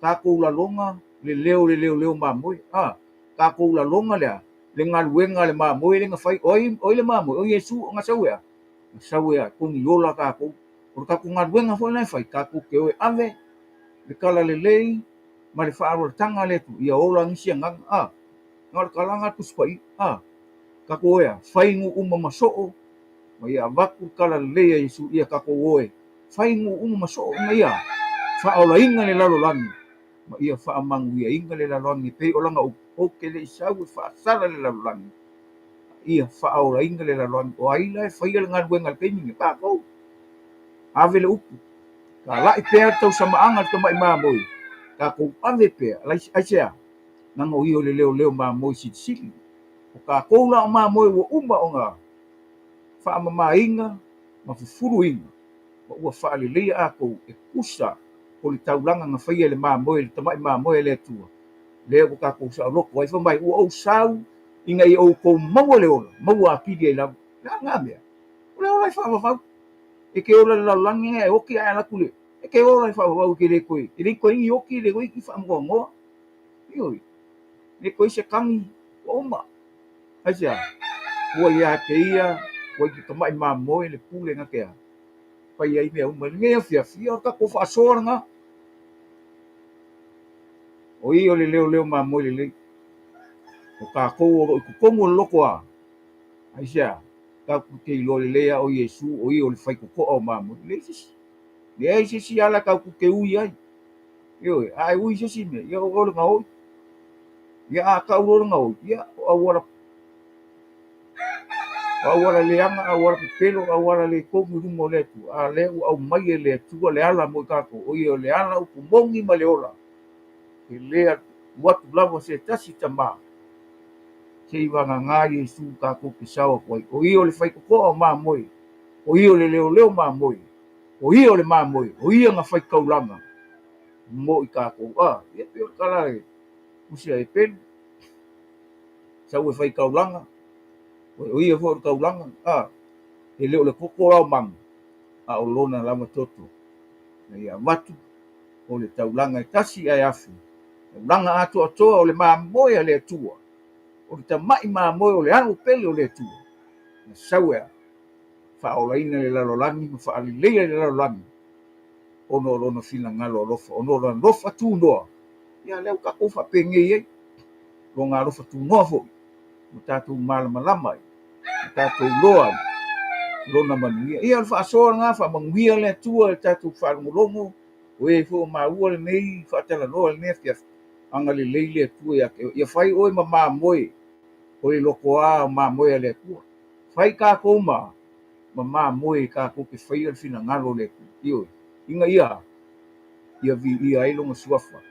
tatou lalona le leo o le leoleo mamoe. A, tatou lalona le a? Le galuega a le mamoe lea na fai. O ai, o ai le mamoe? O Iesu, na sau e a? Na sau e a? Togi ola tatou. O le tatou galuega foi la e fai, tatou te o e ave le talalelei ma le faaaloalotaga a le Atua ia ola nisi agaga. A, na o le talaga a le Tusi Paia. A, tatou o e a? Fai nuu uma ma soo, ma ia avatu le talalelei a Iesu ia tatou o e fai nuu uma ma soo ina ia faaolaina le lalolagi ma ia faamanuiaina le lalolagi e pei o lana upu, Ou te le i sau e faasala le lalolagi, a ia faaolaina le lalolagi. O ai la e faia le galuega i le taimi lenei? Tatou. Ave le upu. Talai pea le tausamaaga i le tamai mamoe. Tatou ave pea. Aisea? Leaga o ia o le leoleo mamoe silisili. O tatou la o mamoe ua uma ona faamamaina ma fufuluina ma ua faaleleia atou e tusa o le taulaga na faia e le mamoe, le tamai mamoe a le Atua, lea ua tatou saoloto ai. Fai mai, ua ou sau ina ia outou maua le ola, maua atili ai lava. O le a lena mea? O le ola e faavavau. E te ola i le lalolagi ae oti ae alu atu le... E te ola e faavavau e te le toe... E le toe ni oti, e le toe ni faamoanoa. Ioe. E le toe se tagi, ua uma. Aisea? Ua ia te ia, ua i te tamai mamoe le pule na te a. Fai ai mea uma. I lenei afiafi, ia o le tatou faasoa lena. O ia o le leoleo mamoe lelei. O tatou o lo o i totonu o le loto a. Aisea? Tatou te iloa lelei lava o Iesu o ia o le faitotoa o mamoe. E leai se isi. Leai se isi ala tatou te ui ai. Ioe, a e ui i se isi mea, ia o oe o le gaoi. Ia a tau loa le gaoi, ia o auala o auala leaga, auala pepelo, auala le tonu i luma o le Atua, a lea ua aumai e le Atua le ala mo i tatou, o ia o le ala upu moni ma le ola. E le alu atu lava se tasi tama se i vagana Iesu tatou te sao atu ai. O ia o le faitotoa o mamoe, o ia o le leoleo mamoe, o ia o le mamoe, o ia na faitaulaga mo i tatou. A, ia pei o le tala e tusi a Epelu, sau e faitaulaga, o ia foi o le taulaga, a, e le o le toto la o manu, a o lona lava toto. Na ia avatu o le taulaga e tasi ae afe, taulaga atoatoa o le mamoe a le Atua, o le tamai mamoe o le alo pele o le Atua, na sau e a? Faaolaina le lalolagi ma faaleleia le lalolagi ona o lona finagalo alofa, ona o lona alofa tunoa. Ia lea ua tatou faapenei ai, lona alofa tunoa foi, ua tatou malamalama ai, ua tatou iloa ai lona manuia. Ia o le faasoa lena, faamanuia le Atua i le tatou faalogologo, o e foi o maua lenei faatalanoa i lenei afiafi, agalelei le Atua ia te oe. Ia fai oe ma mamoe. O le lotoa o mamoe a le Atua. Fai tatou ma ma mamoe tatou te faia le finagalo o le Atua. Ioe, ina ia ia viia ai lona suafa.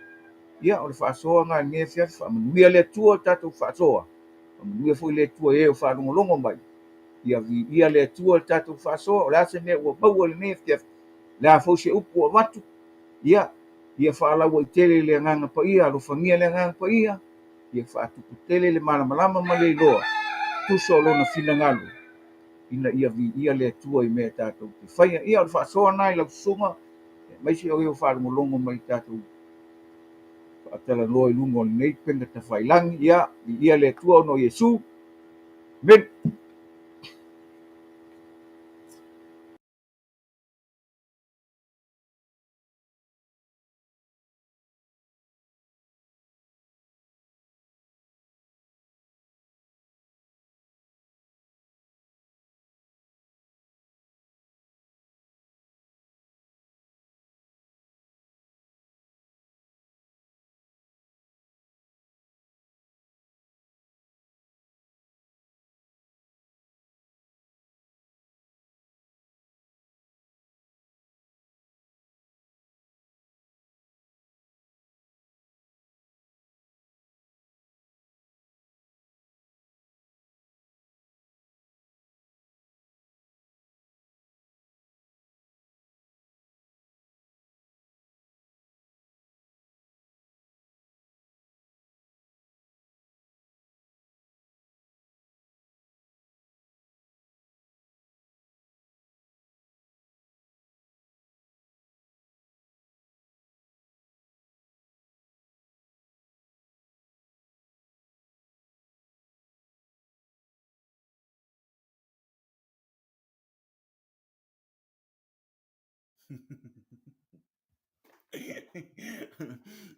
Ia, o le faasoa lena i lenei afiafi. Faamanuia le Atua i le tatou faasoa. Faamanuia foi le Atua i e o faalogologo mai. Ia viia le Atua i le tatou faasoa. O le a se mea ua maua i lenei afiafi, o le a foi se upu ua avatu, ia, ia faalauaitele i le Agaga Paia, alofagia le Agaga Paia, ia faatupu tele le malamalama ma le iloa, tusa o lona finagalo, ina ia viia le Atua i mea tatou te faia. Ia, o le faasoa lena i lau susuga, aemaise o e o faalogologo mai i tatou faatalanoa i luga o lenei upega tafailagi. Ia, viia le Atua ona o Iesu. Amene.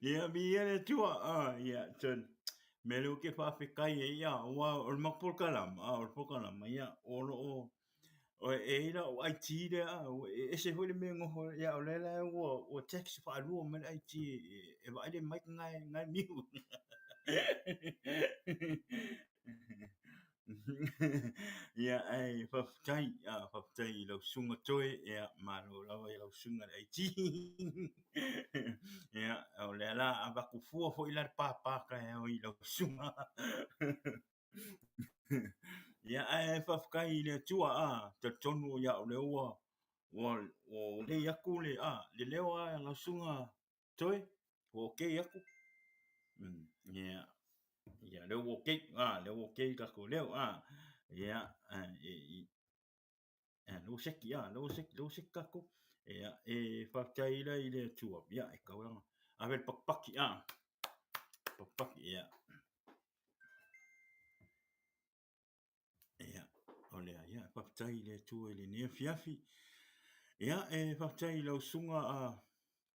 Ia, viia le Atua. Ah, ia, tonu. Mea lea ou te faafetai ai, ia, aua o le matou polokalama, ah, o le polokalama, ia, o lo o, o e i ai lau IT lea, ah, e ese foi le mea e noho, ia, o lea la ua, ua text faalua mai le IT e vaai le mic lena e, lena e mute. Ia, ae faafetai, faafetai i lau susuga Toe, ia, malo lava i lau susuga i le IT. Ia, o lea la avatu fua foi la le papa taeao i lau susuga. Ia, ae faafetai i le Atua, talitonu ia o lea ua ua ua lelei atu le le leo a lau susuga Toe, ua okay atu. Ia, ia lea ua okay, lea ua okay le tatou leo, ia, lea ua seki, lea ua seki, lea ua seki tatou. Ia, e faafetai la i le Atua, ia, e tau ona ave le pakipaki, pakipaki, ia. Ia, o lea, ia, faafetai i le Atua i lenei afiafi. Ia, e faafetai i lau susuga a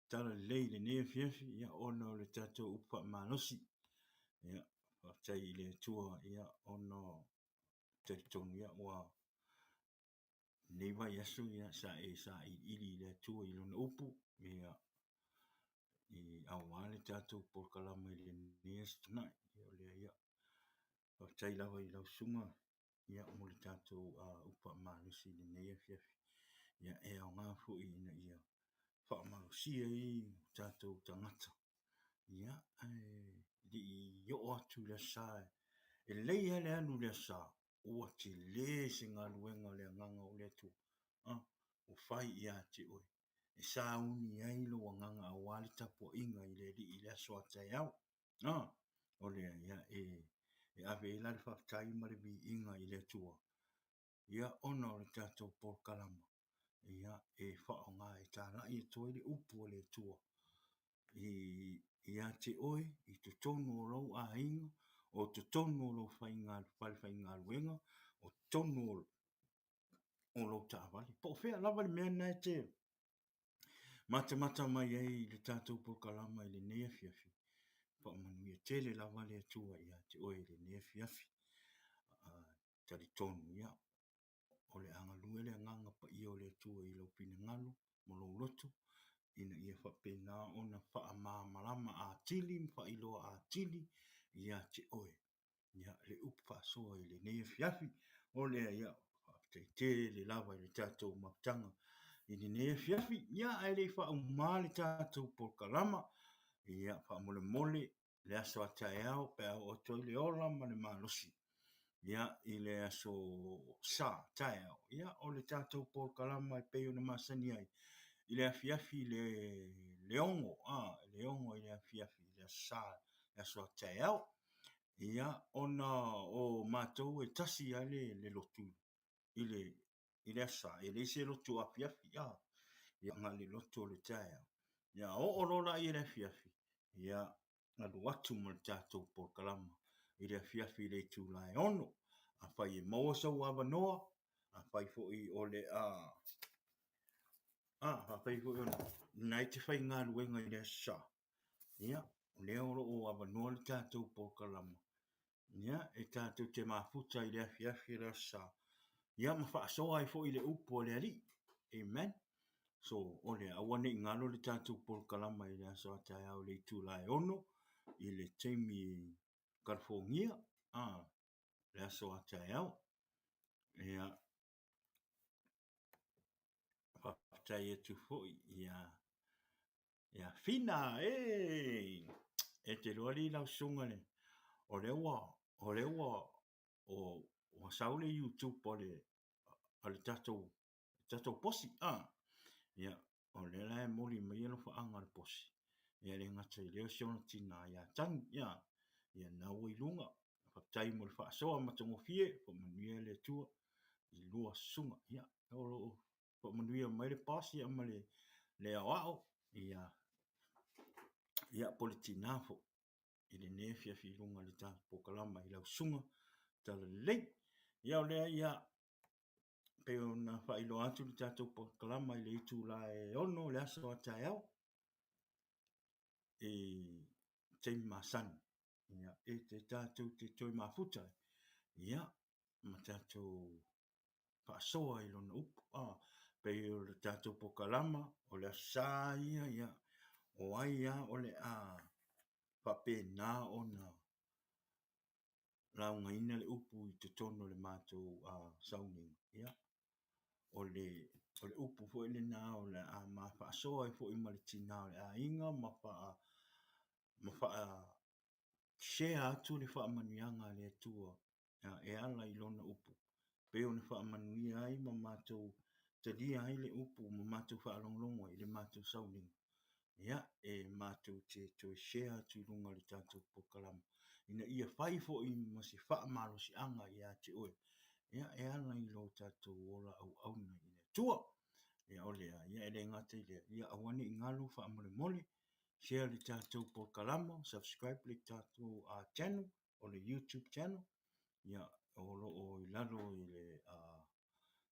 Talalelei i lenei afiafi, ia, ona o le tatou upu faamalosi. Ia, faafetai i le Atua, ia, ona o talitonu, ia, ua lenei vaiaso, ia, sa e sailiili i le Atua i Lona upu, ia, i aua le tatou polokalame i lenei aso Toonai. Ia, o lea, ia, Faafetai lava i lau susuga ia mo le tatou upu faamalosi i lenei afiafi. Ia e aoga foi ina ia faamalosia ai o tatou tagata. Ia ae le i oo atu i le Aso Sa, e lelei lava le alu i le Aso Sa, ua tele se galuega a le Agaga o le Atua ua fai ia te oe e sauni ai lou agaga aua le tapuaiga i le Alii i le aso a taeao. O lea, ia, e, e ave ai la le faafetai ma le viiga i le Atua, ia, ona o le tatou polokalama, ia, e faaaoga e talai atu ai le upu a le Atua i, ia te oe, i totonu o lou aiga, o totonu o lou faiga, falefaigaluega, o totonu o, o lou taavale. Po o fea lava le mea lena e te matamata mai ai i le tatou polokalama i lenei afiafi, faamanuia tele lava le Atua ia te oe i lenei afiafi. Talitonu ia, o le a galue le agaga paia o le Atua i lou finagalo ma lou loto, ina ia faapena ona faamalamalama atili ma faailoa atili ia te oe. Ia, le upu faasoa i lenei afiafi, o lea, ia, faafetai tele lava i le tatou mafutaga i lenei afiafi. Ia, ae le i faauma le tatou polokalama, ia, faamolemole le aso a taeao pe a oo atu ai le ola ma le malosi, ia, i le aso Sa taeao, ia, o le tatou polokalama e pei ona masani ai i le afiafi i le 6, le 6 i le afiafi i le aso Sa, le aso a taeao. Ia, ona o matou e tasi lava le lotu i le aso Sa, e leai se lotu afiafi, ia, na o le lotu o le taeao. Ia, oo loa la i le afiafi, ia, alu atu ma le tatou polokalama i le afiafi i le itula e 6. Afai e maua sou avanoa, afai foi o le a afai foi o lena e te faigaluega i le aso Sa, ia, o lea o lo o avanoa le tatou polokalama, ia, e tatou te mafuta i le afiafi o le aso Sa, ia ma faasoa ai foi le upu a le Alii. Amen. So, o lea, aua ne i galo le tatou polokalama i le aso a taeao i le itula e 6 i le taimi Kalifogia, le aso a taeao. Ia, faafetai atu foi ia ia Fina, e e te iloa alii lau susuga le o lea ua o lea ua ua sau le YouTube a le a le tatou tatou posi a ia o lea la e moli mai alofaaga a le posi ia le gata i lea o si ona tina ia Tagi ia ia na ua i luga faafetai mo le faasoa matagofie faamanuia le Atua i lua susuga ia o lo o faamanuia mai le boss ia ma le aoao ia ia po o le tina foi i lenei afiafi i luga o le tatou polokalama i lau susuga Talalelei. Ia o lea ia pei ona faailoa atu le tatou polokalama i le itula e 6 le aso a taeao i taimi masani ia e te tatou te toe mafuta ia ma tatou faasoa i lona upu. Pei o le tatou polokalama o le Aso Sa ia, ia, o ai lava o le a faapena ona laugaina le upu i totonu o le matou sauniga, ia, o le upu foi lena o le a ma faasoa ai foi ma le tina o le aiga ma faa share atu le faamanuiaga a le Atua e ala i lona upu, pei ona faamanuia ai ma matou talia ai le upu ma matou faalogologo ai i le matou sauniga. Ia, e matou te toe share atu i luga o le tatou polokalama ina ia fai foi ma se faamalosiaga ia te oe, ia, e ala i lo tatou ola auauna i le Atua. Ia, o lea, ia, e le gata i lea, ia aua ne i galo faamolemole, share le tatou polokalama, subscribe le tatou channel, o le YouTube channel, ia, o lo o i lalo i le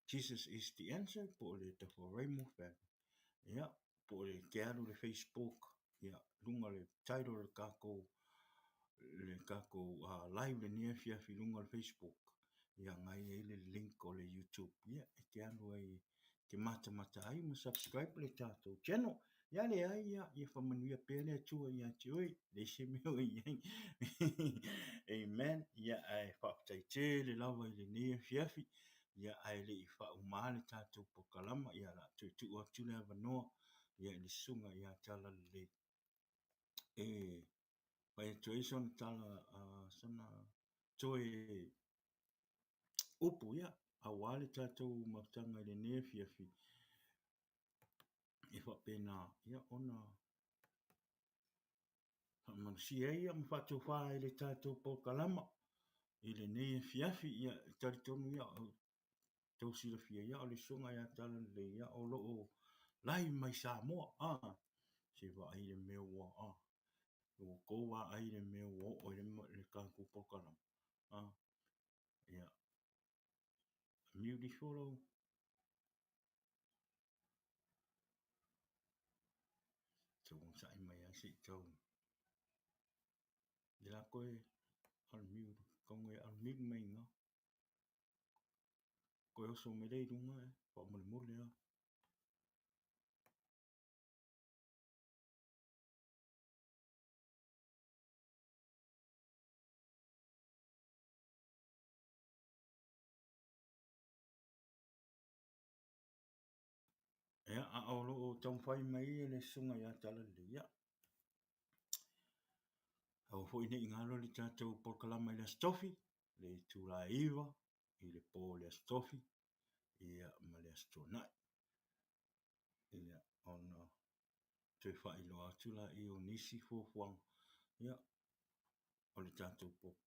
Jesus is the answer, po o le Tafareimo Family, ia, po o le te alu i le Facebook, ia, luga o le title o le tatou le tatou live lenei afiafi i luga o le Facebook, ia, na i ai le link o le YouTube, ia, e te alu ai te matamata ai ma subscribe le tatou channel. Ia leai, ia, ia faamanuia pea le Atua ia te oe, leai se mea o i ai. Amen. Ia, ae faafetai tele lava i lenei afiafi. Ia, ae le i faauma le tatou polokalama, ia, o le a toe tuu atu le avanoa, ia, i le susuga ia Talalelei e fai atu ai sona tala, sana toe upu, ia, aua le tatou mafutaga i lenei afiafi e faapena ia ona faamalosia ai ma faatofa ai le tatou polokalama i lenei afiafi. Ia, e talitonu ia tou silafia ia o le susuga ia Talalelei ia o lo o live mai Samoa. Se vaai le mea ua ua tou vaai le mea ua oo i le tatou polokalama. Ia, mute ifo lou. Tau onosai mai lava se i tau. Ia la koe unmute, kau e unmute mai iga. Koe oso mai lea i luga e faamolemole lava. o lo o taumafai mai le susuga ia Talalelei, ia, aua foi ne i galo le tatou polokalama i le Aso Tofi, le itula e 9 i le po o le Aso Tofi, ia ma le Aso Toonai. Ia, ona toe faailoa atu laia o nisi fuafuaga, ia, o le tatou polokalama.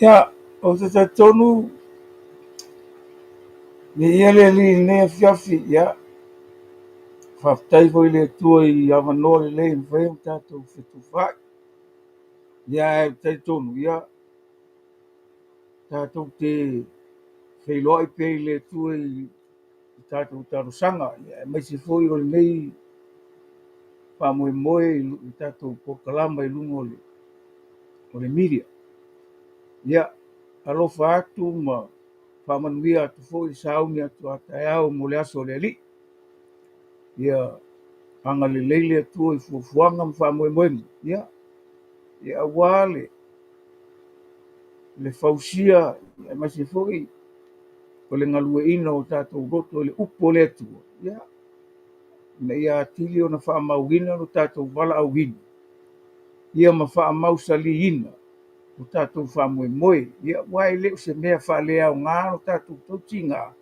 Ia, ou te talitonu viia le Alii i lenei afiafi. Ia, faafetai foi i le Atua i avanoa lelei e mafai ona tatou fetufaai. Ia, ae ou te talitonu, ia, tatou te feiloai pea i le Atua i tatou talosaga, ia, aemaise foi o lenei faamoemoe i le tatou polokalama i luga o le media. Ia, alofa atu ma faamanuia atu foi le sauni atu a taeao mo le aso o le Alii. Ia, agalelei le Atua i fuafuaga ma faamoemoega. Ia, ia aua le fausia, aemaise foi o le galueaiina o tatou loto i le upu o le Atua. Ia, ina ia atili ona faamauina lo tatou valaauina, ia ma faamausaliina o tatou faamoemoe. Ia, aua e le o se mea faaleaoga lo tatou tautiga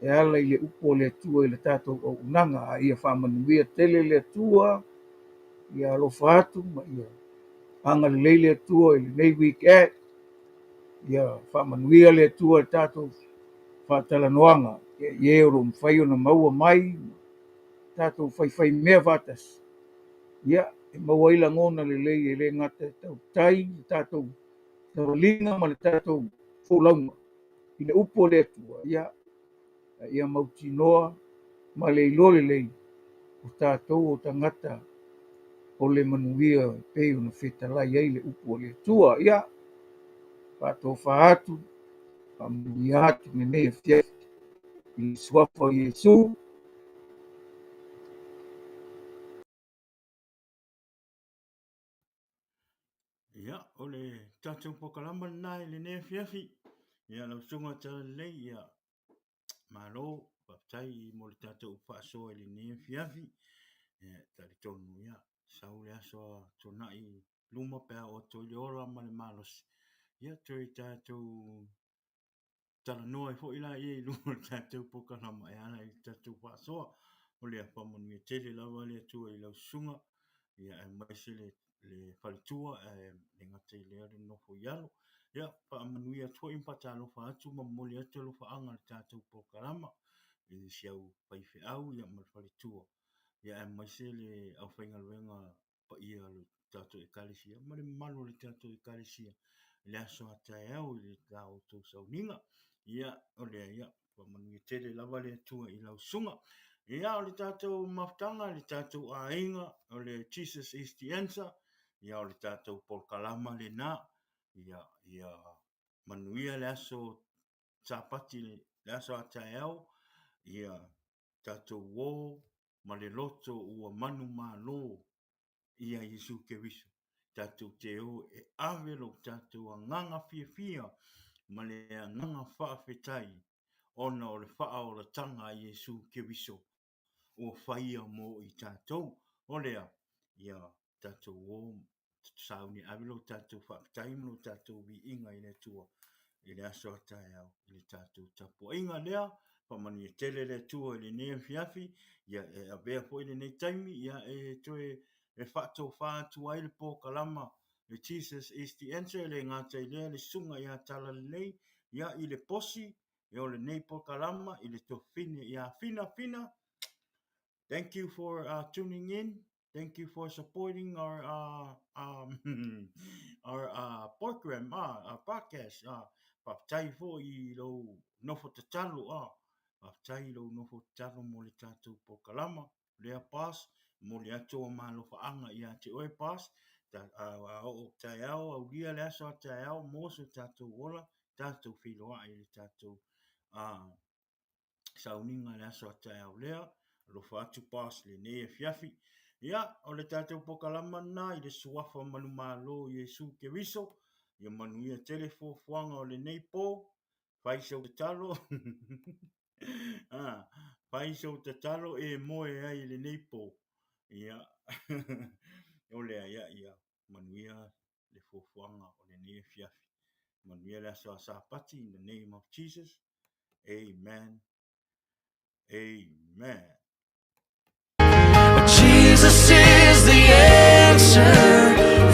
e ala i le upu o le Atua i le tatou auaunaga. A ia faamanuia tele le Atua, ia alofa atu ma ia agalelei le Atua i lenei weekend. Ia faamanuia le Atua i le tatou faatalanoaga i e o lo o mafai ona maua mai tatou faifaimea faatasi. Ia, e maua ai lagona lelei e le gata e tautai le tatou savaliga ma le tatou folauga i le upu o le Atua. Ia, ia mautinoa ma le iloa lelei o tatou o tagata o le manuia e pei ona fetalai ai le upu o le Atua. Ia, faatofa atu, faamanuia atu lenei afiafi i le suafa o Iesu. Ia, o le tatou polokalama lena i lenei afiafi. Ia, lau susuga Talalelei, ia, malo, faafetai mo le tatou faasoa i lenei afiafi. Ia, talitonu, ia, sau le aso a Tuanai i luma pe a oo atu ai le ola ma le malosi. Ia, toe tatou talanoa ai foi laia i luga o le tatou polokalama e ala i le tatou faasoa. O lea faamanuia tele lava le Atua i lau susuga, ia aemaise le faletua, ae le gata i lea le nofo i alo. Ia, faamanuia atu foi ma faatalofa atu ma momoli atu alofaaga i le tatou polokalama i si au faifeau ia ma le faletua, ia aemaise le aufaigaluega paia o le tatou Ekalesia ma le mamalu o le tatou Ekalesia i le aso a taeao i le la outou sauniga. Ia, o lea, ia, faamanuia tele lava le Atua i lau susuga. Ia, o le tatou mafutaga, le tatou aiga, o le Jesus is the answer, ia, o le tatou polokalama lena, ia, ia manuia le aso Sapati, le aso a taeao, ia, tatou o ma le loto ua manumalo ia Iesu Keriso, tatou te o e ave lo tatou agaga fiafia ma le agaga faafetai ona o le faaolataga a Iesu Keriso ua faia mo i tatou. O lea, ia tatou o sauni ave lo tatou faafetai ma lo tatou viiga i le Atua i le aso a taeao i le tatou tapuaiga lea. Faamanuia tele le Atua i lenei afiafi, ia e avea foi lenei taimi, ia e toe e faatofa atu ai le polokalama le Jesus is the Answer, e le gata i lea le susuga ia Talalelei, ia i le posi e o lenei polokalama i le tofine ia Fina Fina. Thank you for tuning in. Thank you for supporting our our program, our podcast. Faafetai foi i lou nofo tatalo. Faafetai i lou nofo tatalo mo le tatou polokalama. Lea boss, momoli atu o malofaaga ia te oe boss. Ta, a oo taeao, aulia le aso a taeao mo so tatou ola, tatou feiloai i le tatou sauniga i le aso a taeao lea. Alofa atu boss i lenei afiafi. Ia, o le tatou polokalama lena i le suafa manumalo o Iesu Keriso. Ia manuia tele fuafuaga o lenei po. Fai sau tatalo. ah, fai sau tatalo e moe ai i lenei po. Ia, o lea, ia, ia, manuia le fuafuaga o lenei afiafi. Manuia le aso a Sapati in the name of Jesus. Amen. Amen. Jesus is the answer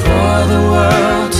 for the world.